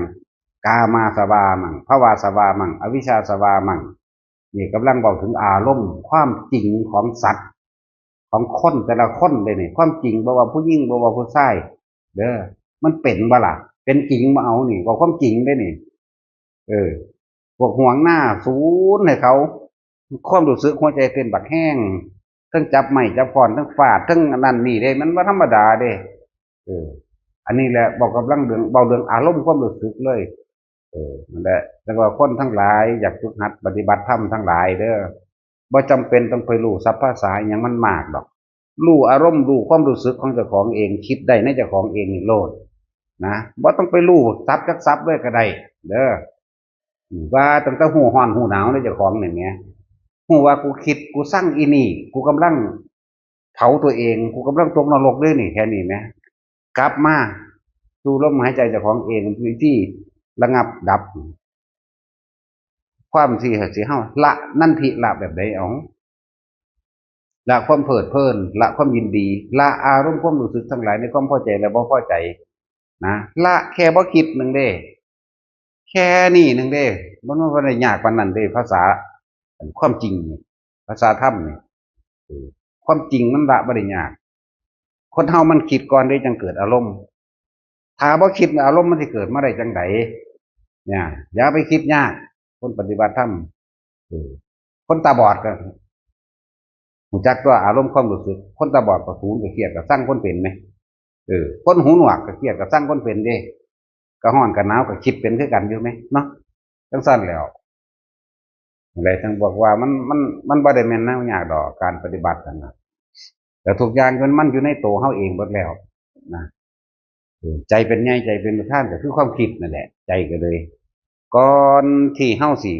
กามอาสวามัง ภวาสวามัง อวิชชาสวามัง นี่กำลังเว้าถึงอารมณ์ความจริงของสัตว์ ของคนแต่ละคนเลยนี่ ความจริง บ่ว่าผู้หญิง บ่ว่าผู้ชาย เด้อ มันเป็นบ่ล่ะ เป็นจริงบ่ เอานี่ เว้าความจริงเด้นี่ เออ พวกหวงหน้าศูนย์ให้เขา ความรู้สึกหัวใจเต้นบักแฮง ทั้งจับไม้จับค้อน ทั้งฟาด ทั้งอันนั้นนี่เด้ มันบ่ธรรมดาเด้ เออ อันนี้แหละ เว้ากำลังเรื่อง เว้าเรื่องอารมณ์ความรู้สึกเลย เออ นั่นแหละ จั่งว่าคนทั้งหลายอยากฝึกหัดปฏิบัติธรรมทั้งหลายเด้อ บ่จำเป็นต้องไปรู้ศัพท์ภาษาอิหยังมันมากดอก รู้อารมณ์ รู้ความรู้สึกของเจ้าของเอง คิดได้ในเจ้าของเองนี่โลด นะ บ่ต้องไปรู้ศัพท์จักศัพท์เลยก็ได้ เด้อ ว่าตั้งแต่ฮู้ร้อนฮู้หนาวในเจ้าของนี่แหม ฮู้ว่ากูคิด กูซังอีนี่ กูกำลังเผาตัวเอง กูกำลังตกนรกเลยนี่ แค่นี้แหม กลับมาสู่ลมหายใจเจ้าของเอง วิธีระงับดับ ความที่สิเฮาละ นันทิละแบบใด เอา ละความเพลิดเพลิน ละความยินดี ละอารมณ์ความรู้สึกทั้งหลายในความพอใจและบ่พอใจ นะ ละแค่บ่คิดหนึ่งเด้ แค่นี้หนึ่งเด้ มันบ่ได้ยากปานนั้นเด้ ภาษา ความจริงนี่ ภาษาธรรมนี่ เออ ความจริงมันละบ่ได้ยาก คนเฮามันคิดก่อนเด้จังเกิดอารมณ์ ถ้าบ่คิดอารมณ์มันสิเกิดมาได้จังใด เนี่ย อย่าไปคิดยาก คนปฏิบัติธรรม เออ คนตาบอดก็รู้จักตัวอารมณ์ความรู้สึก คนตาบอดก็สูนก็เครียดก็ซังคนเป็นไหม เออ คนหูหนวกก็เครียดก็ซังคนเป็นเด้ ก็ร้อนก็หนาวก็คิดเป็นคือกันอยู่ไหม เนาะ จังซั่นแหล้ว อะไรทั้งบอกว่ามัน มัน มันบ่ได้แม่นแนวยากดอก การปฏิบัตินั่นน่ะ แต่ทุกอย่างมัน มันอยู่ในตัวเฮาเองหมดแล้ว นะ เออ ใจเป็นใหญ่ ใจเป็นประธานก็คือความคิดนั่นแหละ ใจก็เลย ก่อนที่เฮาสิ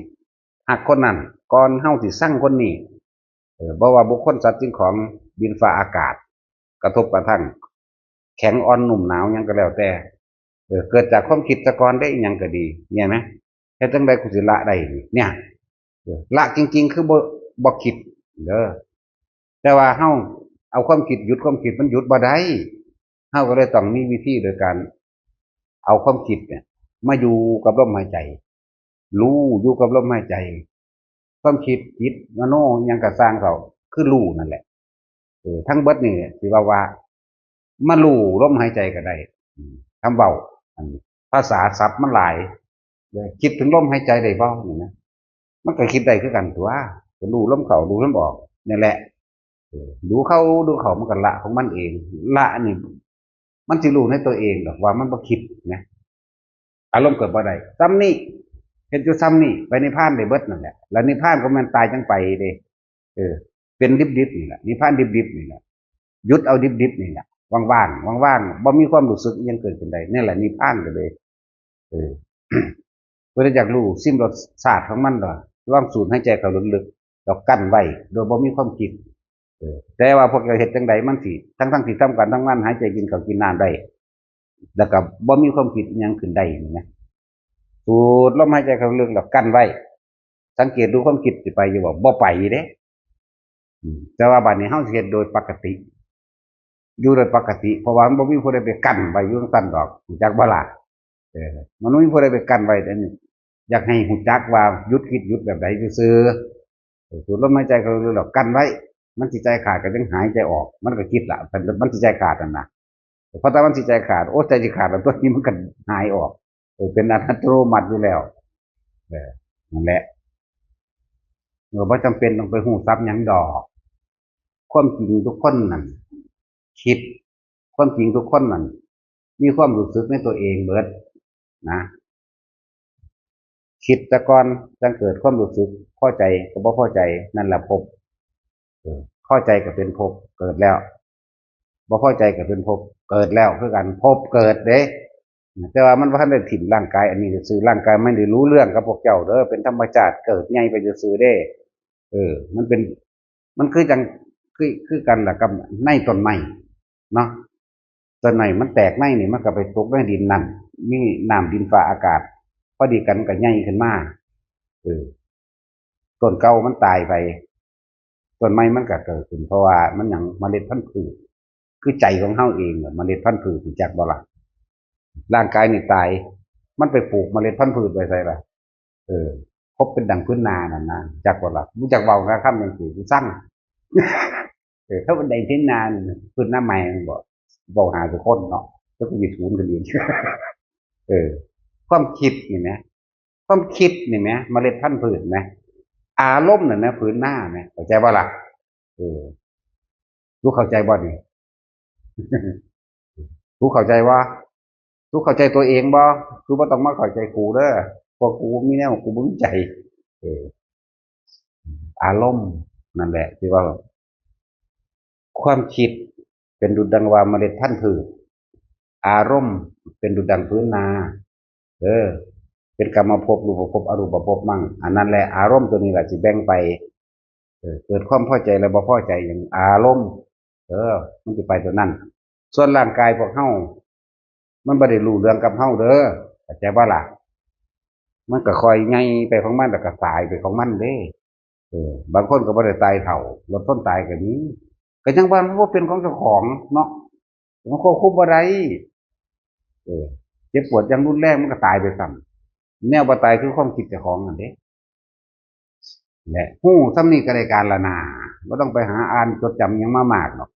ฮักคนนั้น ก่อนเฮาสิซังคนนี้ เออ บ่ว่าบุคคลสัตว์สิ่งของ ดินฟ้าอากาศ กระทบกระทั่ง แข็งอ่อนนุ่มหนาวหยังก็แล้วแต่ เออ เกิดจากความคิดซะก่อนได้ อิหยังก็ดี เนี่ยนะ เฮ็ดจั่งใดกูสิละได้นี่ เนี่ย เออ ละจริงๆ คือบ่ บ่คิดเด้อ แต่ว่าเฮาเอาความคิดหยุดความคิดมันหยุดบ่ได้ เฮาก็เลยต้องมีวิธีโดยการเอาความคิดเนี่ย มาอยู่กับลมหายใจ รู้อยู่กับลมหายใจ ความคิดจิตมโนอิหยังก็ซ่างเขา คือรู้นั่นแหละ เออ ทั้งเบิดนี่สิว่าว่า มารู้ลมหายใจก็ได้ อืม คำเว้า อันภาษาศัพท์มันหลาย เออ คิดถึงลมหายใจได้บ่นี่นะ มันก็คิดได้คือกันตัว ก็รู้ลมเข้า รู้ลมออก นี่แหละ เออ รู้เข้า รู้เข้า มันก็ละของมันเอง ละนี่ มันสิรู้ในตัวเองดอกว่ามันบ่คิดนะ อารมณ์เกิดบ่ได้ ซ่ำนี่ เฮ็ดอยู่ซ่ำนี่ ไปนิพพานได้เบิดนั่นแหละ แล้วนิพพานก็แม่นตายจั่งไปเด้ เออ เป็นดิบๆ นี่แหละ นิพพานดิบๆ นี่แหละ หยุดเอาดิบๆ นี่แหละ ว่างๆ ว่างๆ บ่มีความรู้สึกอิหยังเกิดขึ้นได้ นี่แหละนิพพานก็เลย เออ เพิ่นอยากรู้ ซิมรสชาติของมันดอก ลองสูดหายใจเข้าลึกๆ แล้วกั้นไว้ โดยบ่มีความคิด เออ แต่ว่าพวกเจ้าเฮ็ดจั่งใดมันสิ ทั้งๆ ที่ทำการทำงาน หายใจกินข้าวกินน้ำได้ แล้วก็บ่มีความคิดอิหยังขึ้นได้นี่นะ สูดลมหายใจเข้าลึกแล้วกั้นไว้ สังเกตดูความคิดสิไปอยู่บ่ บ่ไปเด้ อืม แต่ว่าบัดนี้เฮาสิเฮ็ดโดยปกติ อยู่โดยปกติ เพราะว่ามันบ่มีผู้ใดไปกั้นไว้อยู่จั่งซั้นดอก รู้จักบ่ล่ะ เออ มันบ่มีผู้ใดไปกั้นไว้ อันนี้ อยากให้รู้จักว่าหยุดคิดหยุดแบบใดซื่อๆ เออ สูดลมหายใจเข้าลึกแล้วกั้นไว้ มันสิใจขาดก็จั่งหายใจออก มันก็คิดละ มันสิใจขาดนั่นน่ะ เพราะถ้ามันสิใจขาด โอ้ ใจสิขาดแล้ว ตัวนี้มันก็หายออก เออ เป็นอัตโนมัติอยู่แล้ว เออ นั่นแหละ เออ บ่จำเป็นต้องไปฮู้ศัพท์หยังดอก ความจริงทุกคนนั่นคิด ความจริงทุกคนนั่นมีความรู้สึกในตัวเองเบิดนะ คิดซะก่อน จั่งเกิดความรู้สึก พอใจก็บ่พอใจ นั่นแหละภพ เออ พอใจก็เป็นภพ เกิดแล้ว บ่พอใจก็เป็นภพ เกิดแล้วคือกัน ภพเกิดเด้ แต่ว่ามันบ่ทันได้ถิ่มร่างกายอันนี้ซื่อ ร่างกายมันได้รู้เรื่องกับพวกเจ้าเด้อ เป็นธรรมชาติ เกิดใหญ่ไปซื่อๆ เด้ เออ มันเป็น มันคือจั่ง คือ คือกันล่ะกับในต้นไม้เนาะ ต้นไม้มันแตกในนี่ มันก็ไปตกในดินนั่น มีน้ำดินฟ้าอากาศ พอดีกันมันก็ใหญ่ขึ้นมา เออ ต้นเก่ามันตายไป ต้นใหม่มันก็เกิดขึ้น เพราะว่ามันหยัง เมล็ดพันธุ์พืช คือใจของเฮาเองน่ะ เมล็ดพันธุ์พืช รู้จักบ่ล่ะ ร่างกายนี่ตาย มันไปปลูกเมล็ดพันธุ์พืชไว้ไสล่ะ เออ ภพเป็นดังพื้นนานั่นนะ จักบ่ล่ะ รู้จักเว้านะ คำจั่งซี้ กูซัง เออ ถ้าเป็นดังพื้นนานี่ พื้นนาใหม่มันบ่ เว้าหาทุกคนเนาะ แล้วก็มีศูนย์กันอีก เออ ความคิดนี่นะ ความคิดนี่นะ เมล็ดพันธุ์พืชนะ อารมณ์นั่นนะ พื้นนานะ เข้าใจบ่ล่ะ เออ รู้เข้าใจบ่นี่ รู้เข้าใจบ่ รู้เข้าใจตัวเองบ่ รู้บ่ต้องมาเข้าใจกูเด้อ เพราะกูมีแนว กูบ่มีใจ เออ อารมณ์นั่นแหละที่ว่า ความคิดเป็นดุจดังว่าเมล็ดพันธุ์พืช อารมณ์เป็นดุจดังพื้นนา เออ เป็นกามภพ รูปภพ อรูปภพมั่ง อันนั้นแหละ อารมณ์ตัวนี้แหละสิแบ่งไป เออ เกิดความพอใจและบ่พอใจอย่างอารมณ์ เออ มันสิไปตัวนั้น ส่วนร่างกายพวกเฮา มันบ่ได้รู้เรื่องกับเฮาเด้อ เข้าใจบ่ล่ะ มันก็ค่อยใหญ่ไปของมัน แล้วก็ตายไปของมันเด้ เออ บางคนก็บ่ได้ตายเฒ่า รถชนตายก็มี ก็ยังว่ามันบ่เป็นของเจ้าของเนาะ มันควบคุมบ่ได้ เออ เจ็บปวดอย่างรุนแรงมันก็ตายไปซ้ำ แนวบ่ตายคือความคิดเจ้าของนั่นเด้ และฮู้ส่ำนี้ก็ได้การละนา บ่ต้องไปหาอ่านจดจำหยังมามากหรอก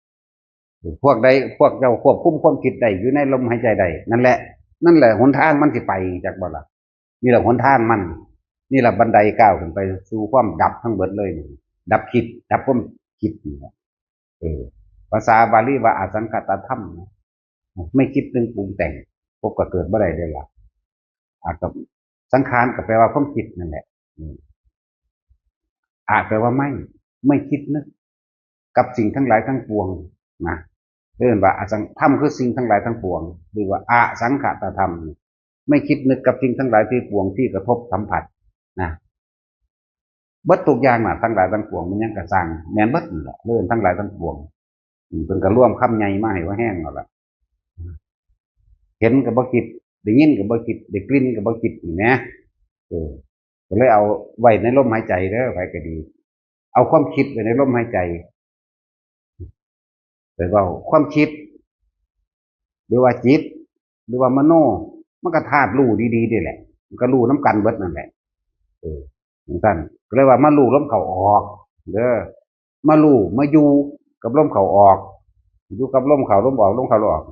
พวกใด พวกเจ้าควบคุมความคิดได้ อยู่ในลมหายใจได้ นั่นแหละ นั่นแหละหนทางมันสิไป จักบ่ล่ะ นี่แหละหนทางมัน นี่แหละบันไดก้าวขึ้นไปสู่ความดับทั้งเบิดเลยนี่ ดับคิด ดับความคิดนี่แหละ เออ ภาษาบาลีว่าอสังขตธรรมนะ ไม่คิดนึกปรุงแต่ง ภพก็เกิดบ่ได้เด้ล่ะ อาจจะ สังขารก็แปลว่าความคิดนั่นแหละ อืม อะแปลว่าไม่ ไม่คิดนึก กับสิ่งทั้งหลายทั้งปวงนะ เรียกว่าอสัง ธรรมคือสิ่งทั้งหลายทั้งปวง เรียกว่าอสังขตธรรม ไม่คิดนึกกับสิ่งทั้งหลายทั้งปวงที่กระทบสัมผัสนะ เบิดทุกอย่างน่ะ ทั้งหลายทั้งปวงมันยังกระซัง แม่นเบิดนั่นแหละ เรื่องทั้งหลายทั้งปวง อืม เพิ่นก็รวมคำใหญ่มาให้ว่าแห้งเอาล่ะ เห็นก็บ่คิด ได้ยินก็บ่คิด ได้กลิ่นก็บ่คิดนี่นะ เออ ก็เลยเอาไว้ในลมหายใจเด้อ ไผก็ดี เอาความคิดไว้ในลมหายใจ ไปเว้าความคิด หรือว่าจิต หรือว่ามโน มันก็ธาตุรู้ดีๆนี่แหละ มันก็รู้นำกันเบิดนั่นแหละ เออ จั่งซั้น ก็เลยว่ามารู้ลมเข้าออก เด้อ มารู้ มาอยู่กับลมเข้าออก อยู่กับลมเข้าลมออก ลมเข้าลมออก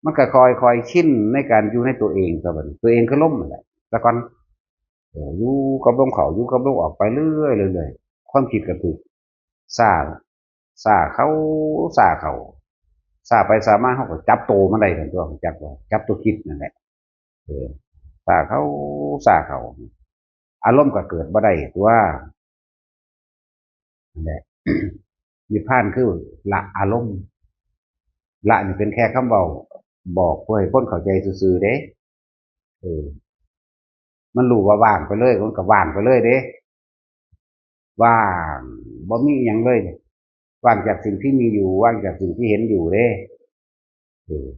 มันก็ค่อยๆชินในการอยู่ในตัวเองซะบัดนี้ ตัวเองคือลมนั่นแหละ ซะก่อน เออ อยู่กับลมเข้า อยู่กับลมออกไปเรื่อยๆ เรื่อยๆ ความคิดก็ถูก ซ่า ซ่าเข้า ซ่าเข้า ซ่าไปซ่ามา เฮาก็จับโตมันได้ซั่นตั่ว จักบ่ จับตัวคิดนั่นแหละ เออ ซ่าเข้า ซ่าเข้า อารมณ์ก็เกิดบ่ได้ตั่ว นั่นแหละ นิพพานคือละอารมณ์ ละนี่เป็นแค่คำเว้า บอกเพื่อให้คนเข้าใจซื่อๆเด้ เออ มันรู้ว่าว่างไปเลย มันก็ว่างไปเลยเด้ ว่าง บ่มีอิหยังเลย ว่างจากสิ่งที่มีอยู่ ว่างจากสิ่งที่เห็นอยู่เด้ เออ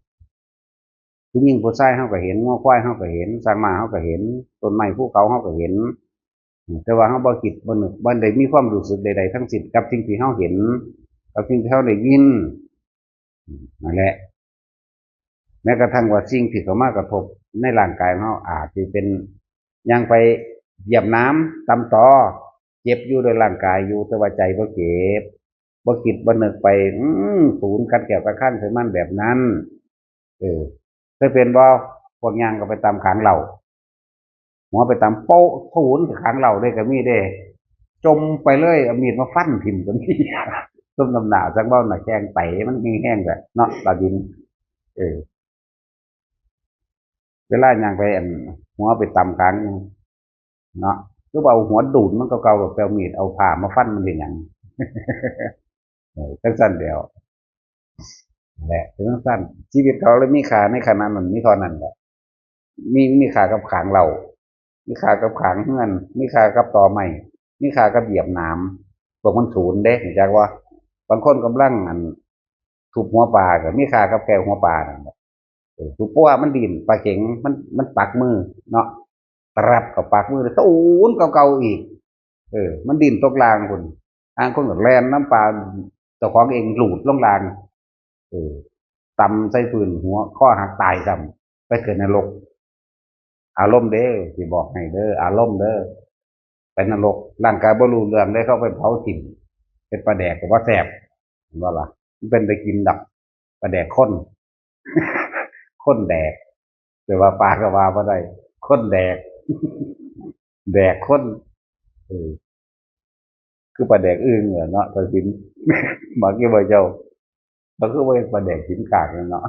ผู้หญิงผู้ชายเฮาก็เห็น งัวควายเฮาก็เห็น ช้างม้าเฮาก็เห็น ต้นไม้ภูเขาเฮาก็เห็น แต่ว่าเฮาบ่คิดบ่นึก บ่ได้มีความรู้สึกใดๆทั้งสิ้นกับสิ่งที่เฮาเห็น กับสิ่งที่เฮาได้ยิน นั่นแหละ แม้กระทั่งว่าสิ่งที่เข้ามากระทบในร่างกายของเฮา อาจสิเป็น ย่างไปเหยียบน้ำตำตอ เจ็บอยู่โดยร่างกายอยู่ แต่ว่าใจบ่เจ็บ บ่คิดบ่นึกไป อืม สูนกัดแก้วกัดคางใส่มันแบบนั้น เออ เคยเป็นบ่ พวกย่างก็ไปตำขางเหล้า หัวไปตำโป๊ะ สูนขางเหล้าเลยก็มีเด้ จ่มไปเลย เอามีดมาฟันถิ่มก็มี สมน้ำหน้า จักเว้าหน้าแข้งไตมันแห้งๆ แบบเนาะ ตาดิน เออ เวลาย่างไปอัน หัวไปตำขางเนาะ คือว่าเอาหัวดูนมันเก่าๆ แบบไปเอามีดเอาผ้ามาฟันมันเป็นหยัง เออ จั่งซั้นแหล้ว แหละ เป็นจั่งซั้น ชีวิตเขาเลยมีค่าในขณะนั้น มีเท่านั้นแหละ มี มีค่ากับขางเหล้า มีค่ากับขางเฮือน มีค่ากับตอไม้ มีค่ากับเหยียบหนาม พวกมันสูนเด้ รู้จักบ่ บางคนกำลังอัน ทุบหัวปลาก็มีค่ากับแก้วหัวปลานั่นแหละ เออ ทุบ เพราะว่ามันดิ้น ปลาเข็ง มัน มันปักมือเนาะ ตรับเข้าปากมือเลย สูนเก่าๆอีก เออ มันดิ้นตกล่างพุ้น อ่างคนก็แล่นนำปลา เจ้าของเองหลุดลงล่าง เออ ตำใส่พื้น หัว คอหักตายซ้ำ ไปเกิดนรก อารมณ์เด้อ สิบอกให้เด้อ อารมณ์เด้อ ไปนรก ร่างกายบ่รู้เรื่องเลย เขาไปเผาถิ่ม เป็นปลาแดกก็บ่แซ่บ เห็นบ่ล่ะ มันเป็นได้กินดอก ปลาแดกคน คนแดก แต่ว่าปลาก็ว่าบ่ได้ คนแดก แดกคน เออ คือปลาแดกอึ่งเหรอเนาะ ตาสิน มักอยู่บ่เจ้า ก็คือว่าปลาแดกสินกากนั่นเนาะ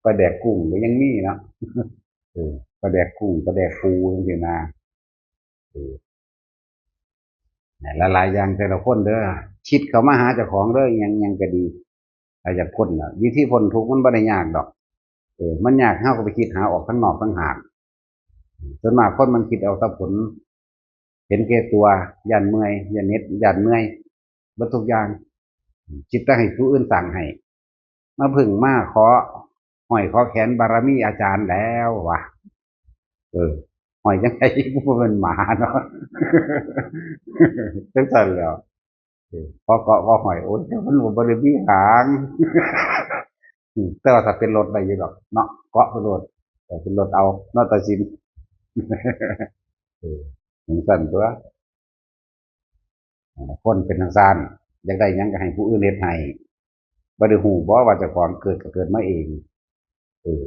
ปลาแดกกุ้งก็ยังมีเนาะ เออ ปลาแดกกุ้ง ปลาแดกปูจังซี่นะ เออ หลายๆอย่างแต่ละคนเด้อ คิดเข้ามาหาเจ้าของเด้อ อิหยัง อิหยังก็ดี ถ้าอยากพ้นน่ะ วิธีพ้นทุกข์มันบ่ได้ยากดอก เออ มันยาก เฮาก็ไปคิดหาออกทางนอกต่างหาก ส่วนมากคนมันคิดเอาแต่ผล เห็นแก่ตัว ย้านเมื่อย ย้านเหน็ด ย้านเมื่อย เบิดทุกอย่าง คิดแต่ให้ผู้อื่นสร้างให้ มาพึ่งมาขอห้อยขอแขนบารมีอาจารย์แล้ววะ เออ ห้อยจังได๋ กูบ่แม่นหมาเนาะ จังซั่นแหล้ว เออ ขอเกาะขอห้อย โอ้ย แต่มันก็บ่ได้มีหาง อืม แต่ว่าถ้าเป็นรถได้อยู่ดอกเนาะ เกาะเป็นรถ แต่เป็นรถเอาเนาะ ตาสิน เออ จังซั่นตั่ว อ่า คนเป็นจังซั่น อยากได้หยังก็ให้ผู้อื่นเฮ็ดให้ บ่ได้ฮู้บ่ว่าเจ้าของเกิดก็เกิดมาเอง เออ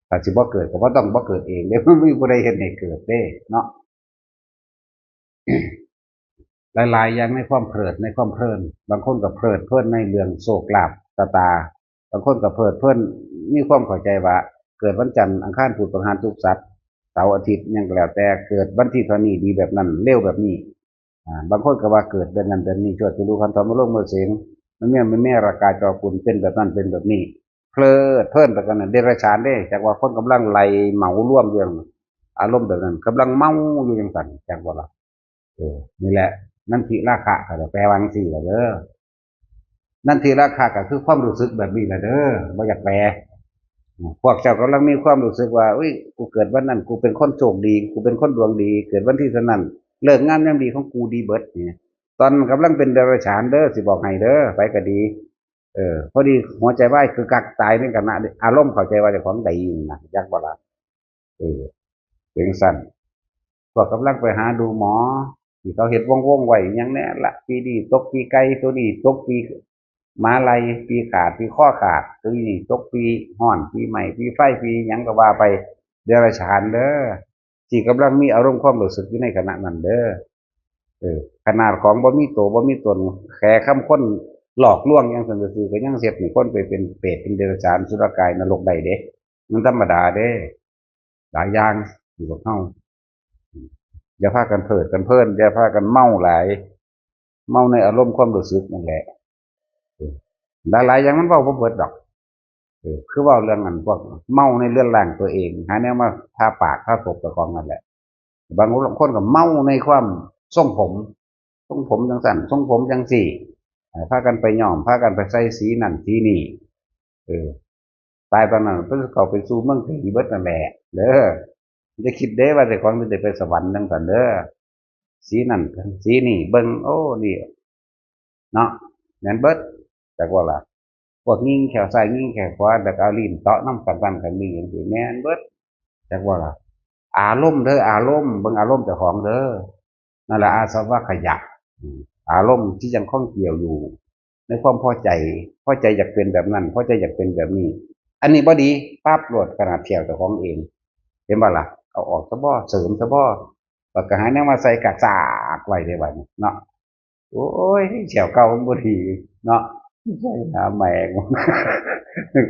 ถ้าสิบ่เกิดก็บ่ต้องบ่เกิดเองเด้ มันมีผู้ใดเฮ็ดให้เกิดเด้เนาะ หลายๆ อย่างในความเพลิดในความเพลิน บางคนก็เพลิดเพลินในเรื่องโชคลาภชะตา บางคนก็เพลิดเพลิน มีความเข้าใจว่าเกิดวันจันทร์ อังคาร พุธ พฤหัส ศุกร์ เสาร์ เสาร์ อาทิตย์ หยังก็แล้วแต่ เกิดวันที่เท่านี้ดีแบบนั้น เร็วแบบนี้ อ่า บางคนก็ว่าเกิดเดือนนั้นเดือนนี้ ชั่ว จรู ขันธ ธรรม อารมณ์ เมื่อเสง มันมี มันมี รากา จอ กุล เป็นแบบนั้นเป็นแบบนี้ เพลิดเพลินไปกันน่ะ เดรัจฉานเด้ จักว่าคนกำลังไหลเหมารวมอยู่ อารมณ์แบบนั้น กำลังเมาอยู่จังซั่น จักว่าล่ะ เออ นี่แหละ นันทิราคะ ก็แปลว่าจังซี่ล่ะเด้อ นันทิราคะ ก็คือความรู้สึกแบบนี้ล่ะเด้อ บ่อยากแปล พวกเจ้ากำลังมีความรู้สึกว่า อุ๊ย กูเกิดวันนั้น กูเป็นคนโชคดี กูเป็นคนดวงดี เกิดวันที่เท่านั้น ฤกษ์งามยามดีของกูดีเบิดนี่ ตอนกำลังเป็นเดรัจฉานเด้อ สิบอกให้เด้อ ไปก็ดี เออ พอดีหัวใจวายคือกักตายในขณะอารมณ์เข้าใจว่าเจ้าของได้ยินนะ จักบ่ล่ะ เออ เป็นซั่น พวกกำลังไปหาดูหมอ ที่เขาเฮ็ดวงๆ ไว้หยังแน่ละ ปีนี้ตกปีไก่ ตัวนี้ตกปีหมาไล่ ปีขาด ปีคอขาด ตัวนี้ตกปีฮ้อน ปีไหม้ ปีไฟ ปีหยังก็ว่าไป เดรัจฉานเด้อ ที่กำลังมีอารมณ์ความรู้สึกอยู่ในขณะนั้นเด้อ เออ ขนาดของบ่มีตัวบ่มีตน แค่คำคนหลอกลวงอย่างซั่นซื่อๆ ก็ยังเฮ็ดให้คนไปเป็นเปรต เป็นเดรัจฉาน อสุรกาย นรกได้เด้ มันธรรมดาเด้ หลายอย่างอยู่กับเฮา อย่าพากันเพลิดกันเพลิน อย่าพากันเมาหลาย เมาในอารมณ์ความรู้สึกนั่นแหละ เออ หลายๆ อย่างมันเว้าบ่เบิดดอก เออ คือเว้าเรื่องนั้น พวกเมาในเรือนร่างตัวเอง หาแนวมาทาปากทาศพเจ้าของนั่นแหละ บางคนก็เมาในความทรงผม ทรงผมจังซั่น ทรงผมจังซี่ เออ พากันไปย้อม พากันไปใส่สีนั่นสีนี่ เออ ตายปานนั้นเพิ่นก็เข้าไปสู่เมืองผีเบิดนั่นแหละ เด้อ อย่าคิดเด้ว่าเจ้าของสิได้ไปสวรรค์จังซั่นเด้อ สีนั่นสีนี่ เบิ่ง โอ้ นี่ เนาะ แม่นเบิด จักว่าล่ะ พวกยิงแข้วซ้ายยิงแข้วขวา แล้วก็เอาลิ้นเตาะนำกัน กันนี่จังซี่ แม่นเบิด จักว่าล่ะ อารมณ์เด้อ อารมณ์ เบิ่งอารมณ์เจ้าของเด้อ นั่นล่ะอาสวะขยะ อืม อารมณ์ที่ยังข้องเกี่ยวอยู่ ในความพอใจ พอใจอยากเป็นแบบนั้น พอใจอยากเป็นแบบนี้ อันนี้บ่ดี ปั๊บโลด ขนาดแข้วเจ้าของเอง เห็นบ่ล่ะ เอาออกซะบ่ เสริมซะบ่ บัดก็หาแนวมาใส่กากสากไว้เด้บัดนี้เนาะ โอ้ย แข้วเก่ามันบ่ดีเนาะ ใส่หาแหมง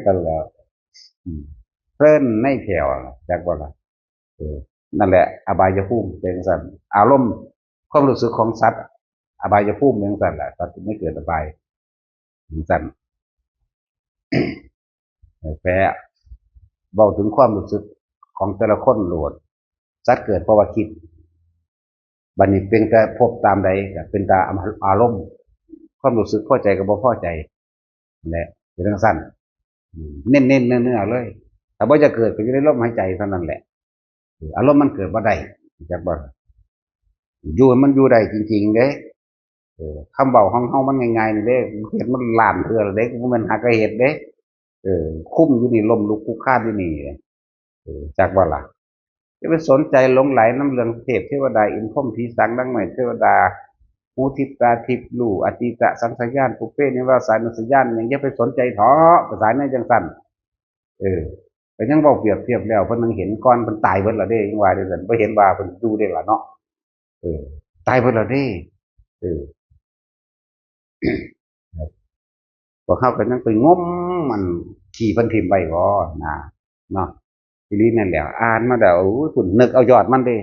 กันแล้ว อืม เพลินในแข้วล่ะ จักบ่ล่ะ เออ นั่นแหละ อบายภูมิเป็นจั่งซั่น อารมณ์ ความรู้สึกของสัตว์ อบายภูมิเป็นจั่งซั่นแหละ สัตว์ที่ไม่เกิดอบาย จั่งซั่น เออ แปล เว้าถึงความรู้สึกของแต่ละคนโลด สัตว์เกิดเพราะว่าคิด บัดนี้เป็นแต่ภพตามใดก็เป็นตามอารมณ์ ความรู้สึกพอใจกับบ่พอใจ นั่นแหละ เป็นจั่งซั่น อืม เน้นๆ เนื้อๆ เลย ถ้าบ่อยากเกิดก็อยู่ในลมหายใจเท่านั้นแหละ เออ อารมณ์มันเกิดบ่ได้ จักบ่ อยู่ให้มันอยู่ได้จริงๆ เด้ เออ คำเว้าของเฮามันง่ายๆ นี่เด้ เฮ็ดมันล้านเทื่อแล้วเด้ บ่แม่นหากะเฮ็ดเด้ เออ คุมอยู่นี่ ล้มลุกคลุกคลานอยู่นี่ เออ จักบ่ล่ะ อย่าไปสนใจหลงใหลนำเรื่องเทพเทวดา อินทร์พรหมผีสางนางไม้เทวดา หูทิพย์ตาทิพย์ รู้อตีตะสังขยาน ปุพเพนิวาสานุสติญาณหยัง อย่าไปสนใจเถาะ ภาษาแนวจั่งซั่น เออ ก็ยังเว้าเปรียบเทียบแล้ว เพิ่นยังเห็นก่อน เพิ่นตายเบิดแล้วเด้ ยังว่าจั่งซั่น บ่เห็นว่าเพิ่นอยู่เด้ล่ะเนาะ เออ ตายเบิดแล้วเด้ เออ พวกเฮาก็ยังไปงมมันขี้เพิ่นถิ่มไว้บ่นะ เนาะ อีหลีนั่นแหละ อ่านมาแล้ว โอ้ย คุณนึกเอายอดมันเด้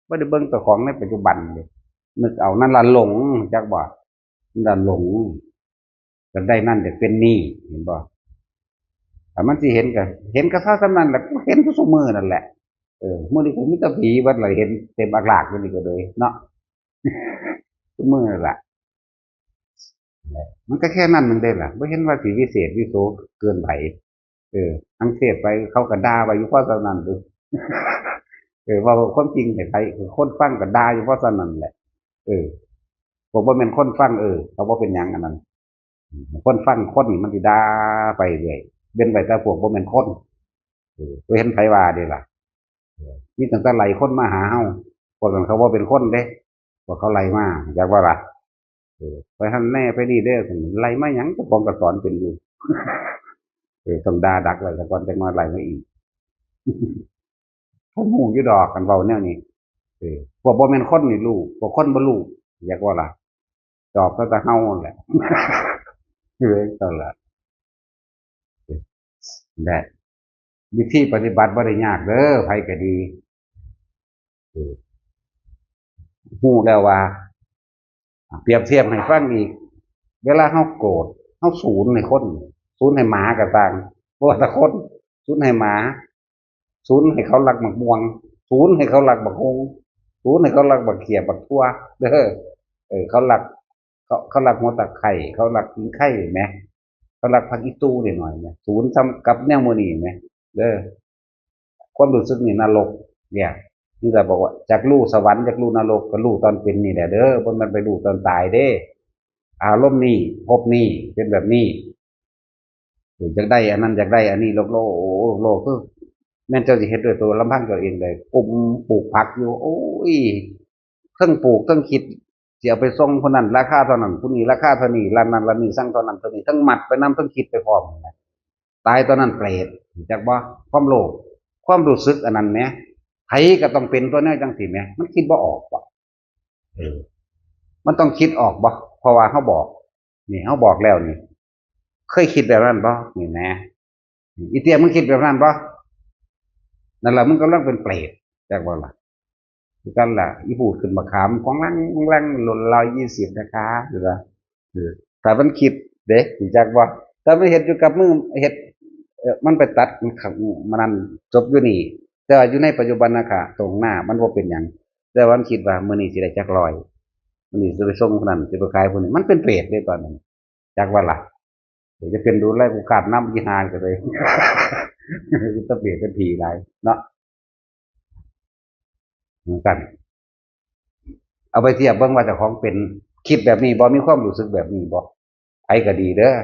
บ่ได้เบิ่งเจ้าของในปัจจุบันเด้ นึกเอา นั่นล่ะหลง จักบ่ นั่นล่ะหลง อยากได้นั่นอยากเป็นนี่ เห็นบ่ ถ้ามันสิเห็นก็เห็นก็เท่าส่ำนั้นแหละ กูเห็นทุกมื้อนั่นแหละ เออ มื้อนี้กูมีแต่ผีเบิดล่ะ เห็นเต็มอักลากอยู่นี่ก็เลยเนาะ ทุกมื้อนั่นแหละ มันก็แค่นั้นหนึ่งเด้ล่ะ บ่เห็นว่าสิวิเศษวิโสเกินไป เออ ทั้งเทศไปเขาก็ด่าไปอยู่เพราะเท่านั้นเด้อ เออ เว้าความจริงให้ไผ คนฟังก็ด่าอยู่เพราะเท่านั้นแหละ เออ พวกบ่แม่นคนฟัง เออ เขาบ่เป็นหยังอันนั้น คนฟังคนนี่มันสิด่าไปเรื่อย เว้นไว้แต่พวกบ่แม่นคน เออ บ่เห็นไผว่าเด้ล่ะ เออ มีตั้งแต่ไล่คนมาหาเฮา พวกนั้นเขาบ่เป็นคนเด้ พวกเขาไล่มา อยากว่าล่ะ เออ ไปหั่นแน่ไปนี่เด้อ ไล่มาหยัง เจ้าของก็สอนเป็นอยู่ เออ ต้องด่าดักไว้ซะก่อน จักหน่อยไล่มาอีก ผมฮู้อยู่ดอก คันเว้าแนวนี้ เออ พวกบ่แม่นคนนี่รู้ พวกคนบ่รู้ อยากว่าล่ะ จอบก็จะเฮานั่นแหละ เออ นั่นแหละ และวิธีปฏิบัติบ่ได้ยากเด้อ ไผก็ดี เออ ฮู้แล้วว่า เปรียบเทียบให้ฟังอีก เวลาเฮาโกรธ เฮาสูนให้คน สูนให้หมาก็ตาง บ่ว่าแต่คน สูนให้หมา สูนให้เขาลักหมากม่วง สูนให้เขาลักบักฮุ่ง สูนให้เขาลักบักเขียบบักถั่ว เด้อ เออ เขาลัก เขา เขาลักหัวตะไคร้ เขาลักขิงไคร้แหม เขาลักผักอีตู้นิดหน่อยแหม สูนส่ำกับแนวมื้อนี้แหม เด้อ ความรู้สึกนี่นรก เนี่ย นี่ก็บอกว่า อยากรู้สวรรค์ อยากรู้นรก ก็รู้ตอนเป็นนี่แหละเด้อ บ่แม่นไปรู้ตอนตายเด้ อารมณ์นี่ ภพนี่ เป็นแบบนี้ เออ อยากได้อันนั้น อยากได้อันนี้ โลก โลก โอ้ โลก คือ แม่นเจ้าสิเฮ็ดด้วยตัวลำพังเจ้าเองได้ กลุ่มปลูกผักอยู่ โอ้ย เทิงปลูก เทิงคิด สิเอาไปส่งผู้นั้นราคาเท่านั้น ผู้นี้ราคาเท่านี้ ร้านนั้นร้านนี้สั่งเท่านั้นเท่านี้ เทิงมัดไปนำ เทิงคิดไปพร้อมนะ ตายตอนนั้นเปรต รู้จักบ่ ความโลภ ความรู้สึกอันนั้นแหม ไผก็ต้องเป็นตัวแนวจังซี่แหม มันคิดบ่ออกบ่ เออ มันต้องคิดออกบ่ เพราะว่าเฮาบอก นี่ เฮาบอกแล้วนี่ เคยคิดแบบนั้นบ่ นี่แหม อีเตี้ย มึงคิดแบบนั้นบ่ นั่นล่ะ มึงกำลังเป็นเปรต จักบ่ล่ะ คือกันล่ะ อีพูดขึ้นมาขาม ของลัง ของลัง หล่น ร้อยยี่สิบ นะคะ เห็นบ่ เออ ถ้ามันคิดเด้ รู้จักบ่ ถ้ามันเฮ็ดอยู่กับมือ เฮ็ด เอ่อ มันไปตัด มันขัง มันนั่น จบอยู่นี่ แต่ว่าอยู่ในปัจจุบันนะคะ ตรงหน้า มันบ่เป็นหยัง แต่ว่ามันคิดว่ามื้อนี้สิได้จักร้อย มื้อนี้สิไปส่งผู้นั้น สิไปขายผู้นี้ มันเป็นเปรตเด้ตอนนั้น จักว่าล่ะ เดี๋ยวจะเป็นดูแลกูขาดน้ำอีหาก็เลย ตะเบียดเป็นผีหลายเนาะ เหมือนกัน เอาไปเทียบเบิ่งว่าเจ้าของเป็น คิดแบบนี้บ่ มีความรู้สึกแบบนี้บ่ ไผก็ดีเด้อ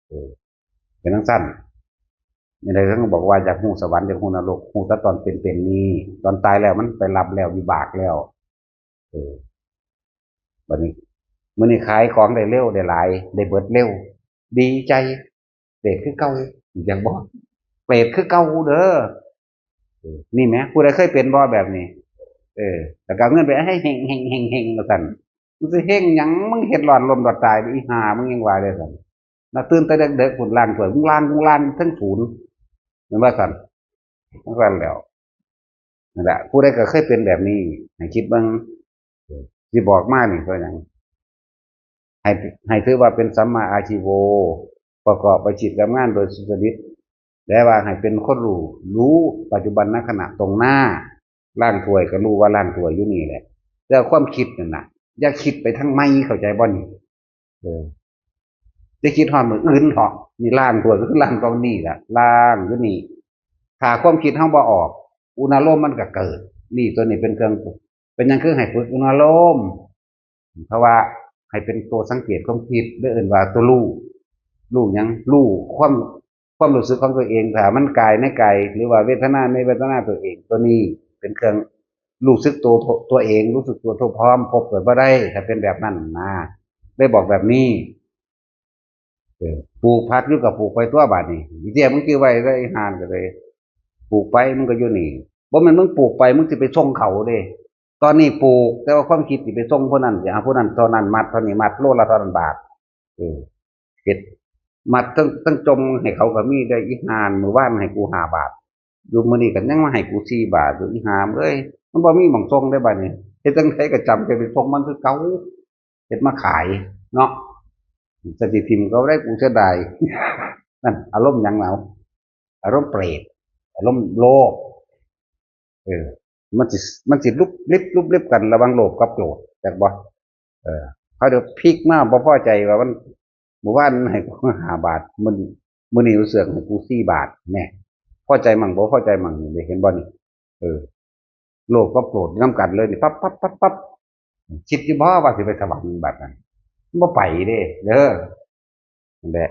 เออ เป็นจั่งซั้น นี่เลยต้องบอกว่าอยากฮู้สวรรค์ อยากฮู้นรก ฮู้แต่ตอนเป็นๆ นี่ ตอนตายแล้วมันไปรับแล้ววิบากแล้ว เออ บัดนี้ มื้อนี้ขายของได้เร็ว ได้หลาย ได้เบิดเร็ว ดีใจ เปรตคือเก่า อยากบอก เปรตคือเก่าเด้อ เออ นี่แหม ผู้ใดเคยเป็นบ่แบบนี้ เออ แล้วก็เอาเงินไปให้เฮงๆๆๆ ว่าซั่น มึงสิเฮงหยัง มึงเฮ็ดหลอดลมหลอดตายไปอีห่า มึงยังว่าได้ซั่น นะ ตื่นแต่เด็กๆ พุ้นล้างถ้วย มึงล้าง มึงล้างเทิงศูนย์ แม่นว่าซั่น จั่งซั้นแหล้ว นั่นแหละ ผู้ใดก็เคยเป็นแบบนี้ ให้คิดเบิ่ง สิบอกมานี่เพื่อหยัง ให้ ให้ถือว่าเป็นสัมมาอาชีโว ประกอบอาชีพการงานโดยสุจริต และว่าให้เป็นคนรู้ รู้ปัจจุบันขณะตรงหน้า ล้างถ้วยก็รู้ว่าล้างถ้วยอยู่นี่แหละ แต่ความคิดนั่นน่ะ อย่าคิดไปทางไม้ เข้าใจบ่นี่ เออ จะคิดฮอดมื้ออื่นเถาะ นี่ล้างถ้วยก็คือล้างตรงนี้แหละ ล้างอยู่นี่ ถ้าความคิดเฮาบ่ออก อุณาโลมมันก็เกิด นี่ตัวนี้เป็นเครื่อง เป็นหยังคือให้ฝึกอุณาโลม เพราะว่าให้เป็นตัวสังเกตความคิด หรือเอิ้นว่าตัวรู้ รู้หยัง รู้ความ ความรู้สึกของตัวเอง ถ้ามันกายในกาย หรือว่าเวทนาในเวทนาตัวเอง ตัวนี้เป็นเครื่องรู้สึกตัว ตัวเอง รู้สึกตัวทั่วพร้อม ภพเกิดบ่ได้ ถ้าเป็นแบบนั้นนะ ได้บอกแบบนี้ เออ ปลูกผักอยู่ก็ปลูกไปตัวบาดนี้ อีเตี้ย มึงจื่อไว้ได้หานก็เลย ปลูกไปมึงก็อยู่นี่ บ่แม่นมึงปลูกไปมึงสิไปส่งเขาเด้ ตอนนี้ปลูก แต่ว่าความคิดสิไปส่งผู้นั้น สิเอาผู้นั้นเท่านั้น มัดเท่านี้ มัดโลละเท่านั้นบาท เออ เฮ็ด มัดทั้ง ทั้งจ่มให้เขาก็มีได้ อีหาน มื้อวานให้กูห้าบาท อยู่มื้อนี้ก็ยังมาให้กูสี่บาทอยู่ อีหามเอ้ย มันบ่มีหม่องส่งได้บาดนี้ เฮ็ดจั่งใดก็จำใจไปส่งมันคือเก่า เฮ็ดมาขายเนาะ จะสิถิ่มเขาได้ กูเสียดาย นั่นอารมณ์หยังเอา อารมณ์เปรต อารมณ์โลภ เออ มันสิ มันสิลุบลิบลุบลิบกันระหว่างโลภกับโกรธ จักบ่ เออ เขาเดี๋ยวพลิกมาบ่พอใจว่ามัน เมื่อวานให้กูห้าบาท มื้อ มื้อนี้เอาเสือกให้กูสี่บาท แน่ พอใจมั่งบ่พอใจมั่ง นี่เห็นบ่นี่ เออ โลภกับโกรธนำกันเลยนี่ ปั๊บปั๊บปั๊บปั๊บ คิดอยู่บ่ว่าสิไปสวรรค์บัดนั้น บ่ไปเด้ เด้อ นั่นแหละ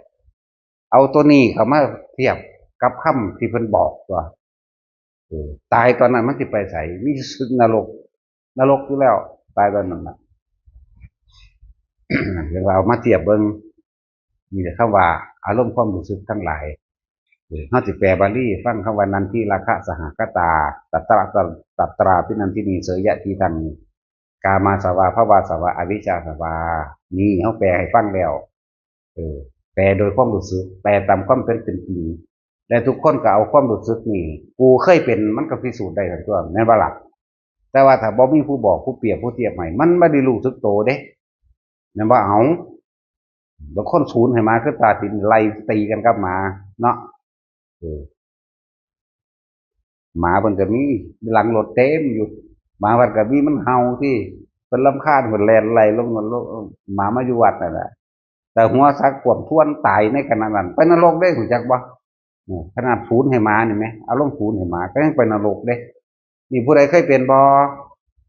เอาตัวนี้เข้ามาเทียบกับคำที่เพิ่นบอกตัว เออ ตายตอนนั้นมันสิไปไส มีนรก นรกอยู่แล้ว ตายตอนนั้นน่ะ เรียกว่าเอามาเทียบเบิ่ง นี่แหละคำว่าอารมณ์ความรู้สึกทั้งหลาย เออ เฮาสิแปลบาลีฟังคำว่า นันทิราคะสหคตา ตัตระ ตัตราภินันทินี เสยยะทีตัง กามาสวา ภวาสวา อวิชชาสวา นี่เฮาแปลให้ฟังแล้ว เออ แปลโดยความรู้สึก แปลตามความเป็น เป็นจริง และทุกคนก็เอาความรู้สึกนี่ กูเคยเป็น มันก็พิสูจน์ได้ทั้งตัว แม่นบ่ล่ะ แต่ว่าถ้าบ่มีผู้บอก ผู้เปรียบ ผู้เทียบให้ มันบ่ได้รู้สึกโตเด้ แม่นบ่ เอา บางคนสูนให้หมาคือตาทิ่ม ไล่ตีกันกับหมาเนาะ เออ หมาเพิ่นก็มี หลังรถเต็มอยู่ หมาเพิ่นก็มี มันเห่าที่ เพิ่นรำคาญ เพิ่นแล่นไล่ลง ลง หมามาอยู่วัดนั่นแหละ แต่หัวสักขวมท้วนตายในขณะนั้น ไปนรกเด้ รู้จักบ่ เออ ขนาดสูนให้หมานี่แหม อารมณ์สูนให้หมาก็ยังไปนรกเด้ นี่ผู้ใดเคยเป็นบ่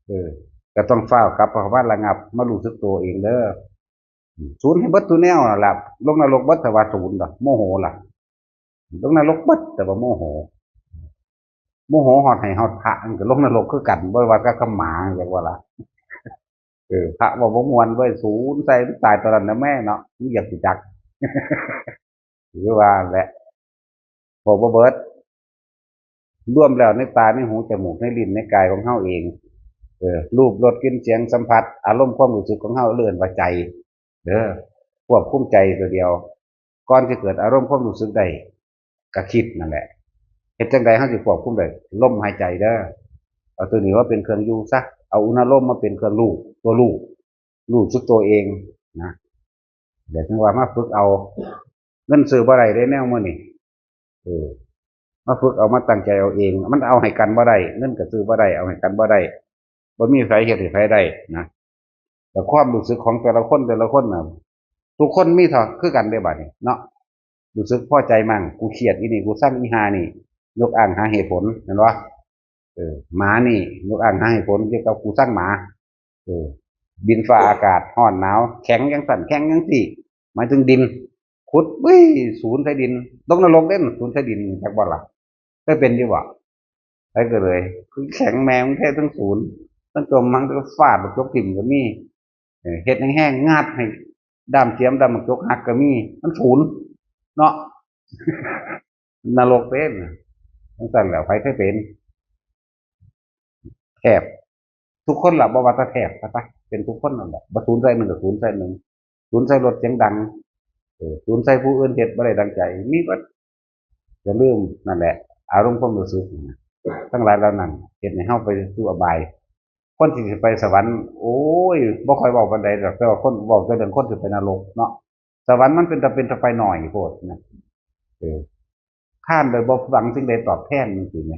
เออ ก็ต้องฟ้าวกลับเข้ามาระงับ มารู้สึกตัวเองเด้อ สูนให้เบิดทุกแนวนั่นล่ะ ลงนรกเบิด แต่ว่าสูนดอก โมโหล่ะ ลงนรกเบิด แต่ว่าโมโห โมโหฮอดไห้ฮอดพระ มันก็ลงนรกคือกัน บ่ว่ากับหมา จักว่าล่ะ เออ พระว่าบ่ม่วนเว้ย สูนใส่ ตายตอนนั้นนะแม่เนาะ มึงอยากสิจัก หรือว่าแหละ พอบ่เบิด รวมแล้วในตา ในหู จมูก ในลิ้น ในกายของเฮาเอง เออ รูป รส กลิ่น เสียง สัมผัส อารมณ์ความรู้สึกของเฮา เอิ้นว่าใจ เด้อ ควบคุมใจตัวเดียว ก่อนสิเกิดอารมณ์ความรู้สึกได้ ก็คิดนั่นแหละ เฮ็ดจั่งใดเฮาสิควบคุมได้ ลมหายใจเด้อ เอาตัวนี้ว่าเป็นเครื่องอยู่ซะ เอาอุณาโลมมาเป็นเครื่องรู้ ตัวรู้ รู้สึกตัวเองนะ เดี๋ยวถึงว่ามาฝึกเอา เงินซื้อบ่ได้เด้แนวมื้อนี้ เออ มาฝึกเอา มาตั้งใจเอาเอง มันเอาให้กันบ่ได้ เงินก็ซื้อบ่ได้ เอาให้กันบ่ได้ บ่มีไผเฮ็ดให้ไผได้นะ แต่ความรู้สึกของแต่ละคน แต่ละคนน่ะ ทุกคนมีเท่าคือกันเด้บัดนี้เนาะ รู้สึกพอใจมั่ง กูเครียดอีนี่ กูซังอีห่านี่ ยกอ้างหาเหตุผล แม่นบ่ เออ หมานี่ ยกอ้างหาเหตุผลเกี่ยวกับกูซังหมา เออ บินฟ้าอากาศ ร้อนหนาว แข็งจั่งซั้น แข็งจั่งซี้ หมายถึงดิน ขุด บึ้ย สูนใส่ดิน ตกนรกเด้ สูนใส่ดิน จักบ่ล่ะ เคยเป็นอยู่บ่ ไปก็เลย คือแข็งแม่งแท้ ทั้งสูน ทั้งจม ทั้งฟาดบักจกถิ่มก็มี เออ เฮ็ดแฮงๆ งัดให้ด้ามเสียม ด้ามบักจกหักก็มี มันสูน เนาะ นรกเป็น จั่งซั้นแหล้ว ไผเคยเป็น แทบ ทุกคนล่ะ บ่ว่าแต่แทบ ไปๆ เป็นทุกคนนั่นแหละ บ่สูนใส่หนึ่งก็สูนใส่หนึ่ง สูนใส่รถเสียงดัง เออ สูนใส่ผู้อื่นเฮ็ดบ่ได้ดังใจ มีเบิด อย่าลืมนั่นแหละ อารมณ์ความรู้สึกนะ ทั้งหลายเหล่านั้น เฮ็ดให้เฮาไปสู่อบาย คนที่สิไปสวรรค์ โอ้ย บ่ค่อยเว้าปานใดดอก แต่ว่าคนเว้าแต่เรื่องคนสิไปนรกเนาะ สวรรค์มันเป็นตา เป็นตาไปหน่อยโพดนะ เออ ทานโดยบ่หวังสิ่งใดตอบแทนจั่งซี้แหม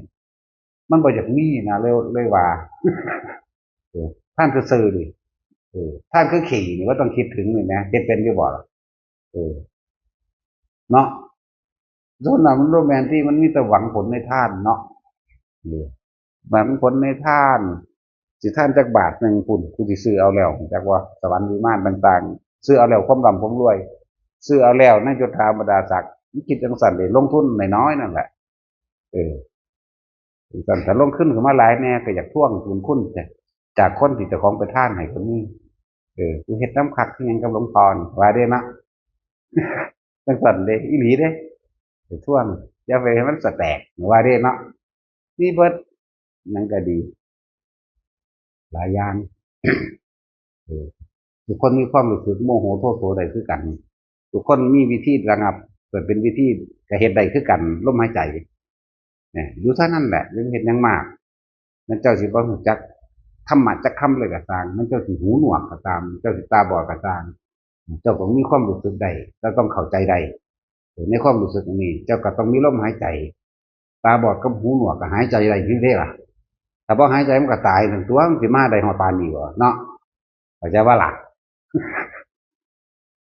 มันบ่อยากมีนะ เลย เลยว่า เออ ทานซื่อๆ นี่ เออ ทานคือขี้นี่ บ่ต้องคิดถึงนี่นะ เฮ็ดเป็นอยู่บ่ล่ะ เออ เนาะ ส่วนนั้นมันบ่แม่นติ มันมีแต่หวังผลในทานเนาะ เออ หวังผลในทาน สิทานจักบาทหนึ่งพุ้น กูสิซื้อเอาแล้ว จักว่าสวรรค์วิมานต่างๆ ซื้อเอาแล้วความร่ำความรวย ซื้อเอาแล้วในยศถาบรรดาศักดิ์ มันคิดจั่งซั้นเด้ ลงทุนน้อยๆ นั่นแหละ เออ จั่งซั้น ถ้าลงทุนขึ้นมาหลายแหน่ ก็อยากทวงบุญคุณจาก จากคนที่เจ้าของไปทานให้ก็มี เออ กูเฮ็ดนำคักคือหยังกับหลวงพ่อนี่ ว่าเด้เนาะ จั่งซั้นเด้ อีหลีเด้ ไปทวง อย่าไปให้มันสะแตก ว่าเด้เนาะ มีเบิด หยังก็ดี หลายอย่าง เออ ทุกคนมีความรู้สึกโมโหโทโสได้คือกัน ทุกคนมีวิธีระงับ เกิดเป็นวิธีก็เฮ็ดได้คือกัน ลมหายใจ เนี่ย อยู่เท่านั้นแหละ อย่าไปเฮ็ดหยังมาก แม่นเจ้าสิบ่รู้จักธรรมะจักคำเลยก็ตาม แม่นเจ้าสิหูหนวกก็ตาม เจ้าสิตาบอดก็ตาม เจ้าต้องมีความรู้สึกได้ เจ้าต้องเข้าใจได้ ในความรู้สึกอันนี้ เจ้าก็ต้องมีลมหายใจ ตาบอดกับหูหนวกก็หายใจได้อยู่เด้ล่ะ ถ้าบ่หายใจมันก็ตายนั่นตัว มันสิมาได้ฮอดปานนี้บ่เนาะ เข้าใจบ่ล่ะ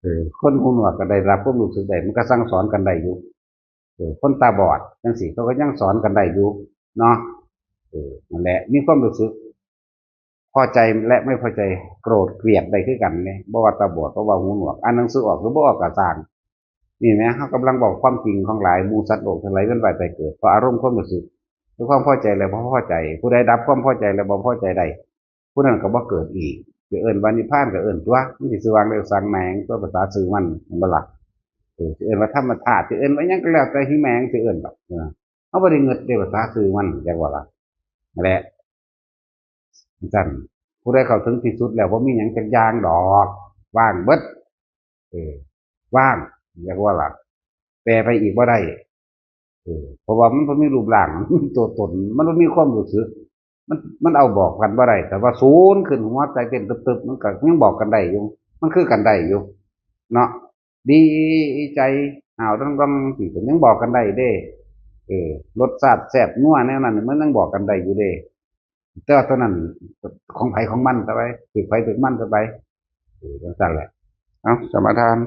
เออ คนหูหนวกก็ได้รับความรู้สึกได้ มันก็สั่งสอนกันได้อยู่ เออ คนตาบอดจังซี้ เขาก็ยังสอนกันได้อยู่เนาะ เออ นั่นแหละ มีความรู้สึก พอใจและไม่พอใจ โกรธเกลียดได้คือกันเนี่ย บ่ว่าตาบอด บ่ว่าหูหนวก อ่านหนังสือออกหรือบ่ออกก็ซ่าง นี่แหม เฮากำลังบอกความจริงของหลายหมู่สัตว์โลกทั้งหลายเวียนว่ายตายเกิด เพราะอารมณ์ความรู้สึก คือความพอใจและบ่พอใจ ผู้ใดดับความพอใจและบ่พอใจได้ ผู้นั้นก็บ่เกิดอีก สิเอิ้นว่านิพพานก็เอิ้นตัว มันสิชื่อว่าเรียกสังแหมงตัว ภาษาชื่อมัน แม่นบ่ล่ะ เออ สิเอิ้นว่าธรรมธาตุ สิเอิ้นว่าหยังก็แล้วแต่ สิแหมง สิเอิ้นดอก เออ เฮาบ่ได้เงิดเด้ ภาษาชื่อมัน จักว่าล่ะ นั่นแหละ จั่งซั้น ผู้ใดเข้าถึงที่สุดแล้ว บ่มีหยังจักอย่างดอก ว่างเบิด เออ ว่าง จักว่าล่ะ แปลไปอีกบ่ได้ เออ เพราะว่ามันบ่มีรูปร่าง มันบ่มีตัวตน มันบ่มีความรู้สึก มัน มันเอาบอกกันบ่ได้ แต่ว่าศูนย์ขึ้นหัวใจเต้นตึบๆ มันก็ยังบอกกันได้อยู่ มันคือกันได้อยู่ เนาะ ดีใจ อ้าว ต้อง ต้อง สิก็ยังบอกกันได้เด้ เออ รสชาติแซ่บนัวแนวนั้น มันยังบอกกันได้อยู่เด้ แต่ว่าตัวนั้น ของไผของมันซะไป ถืกไผถืกมันซะไป เออ จั่งซั้นแหละ เอ้า สมาทาน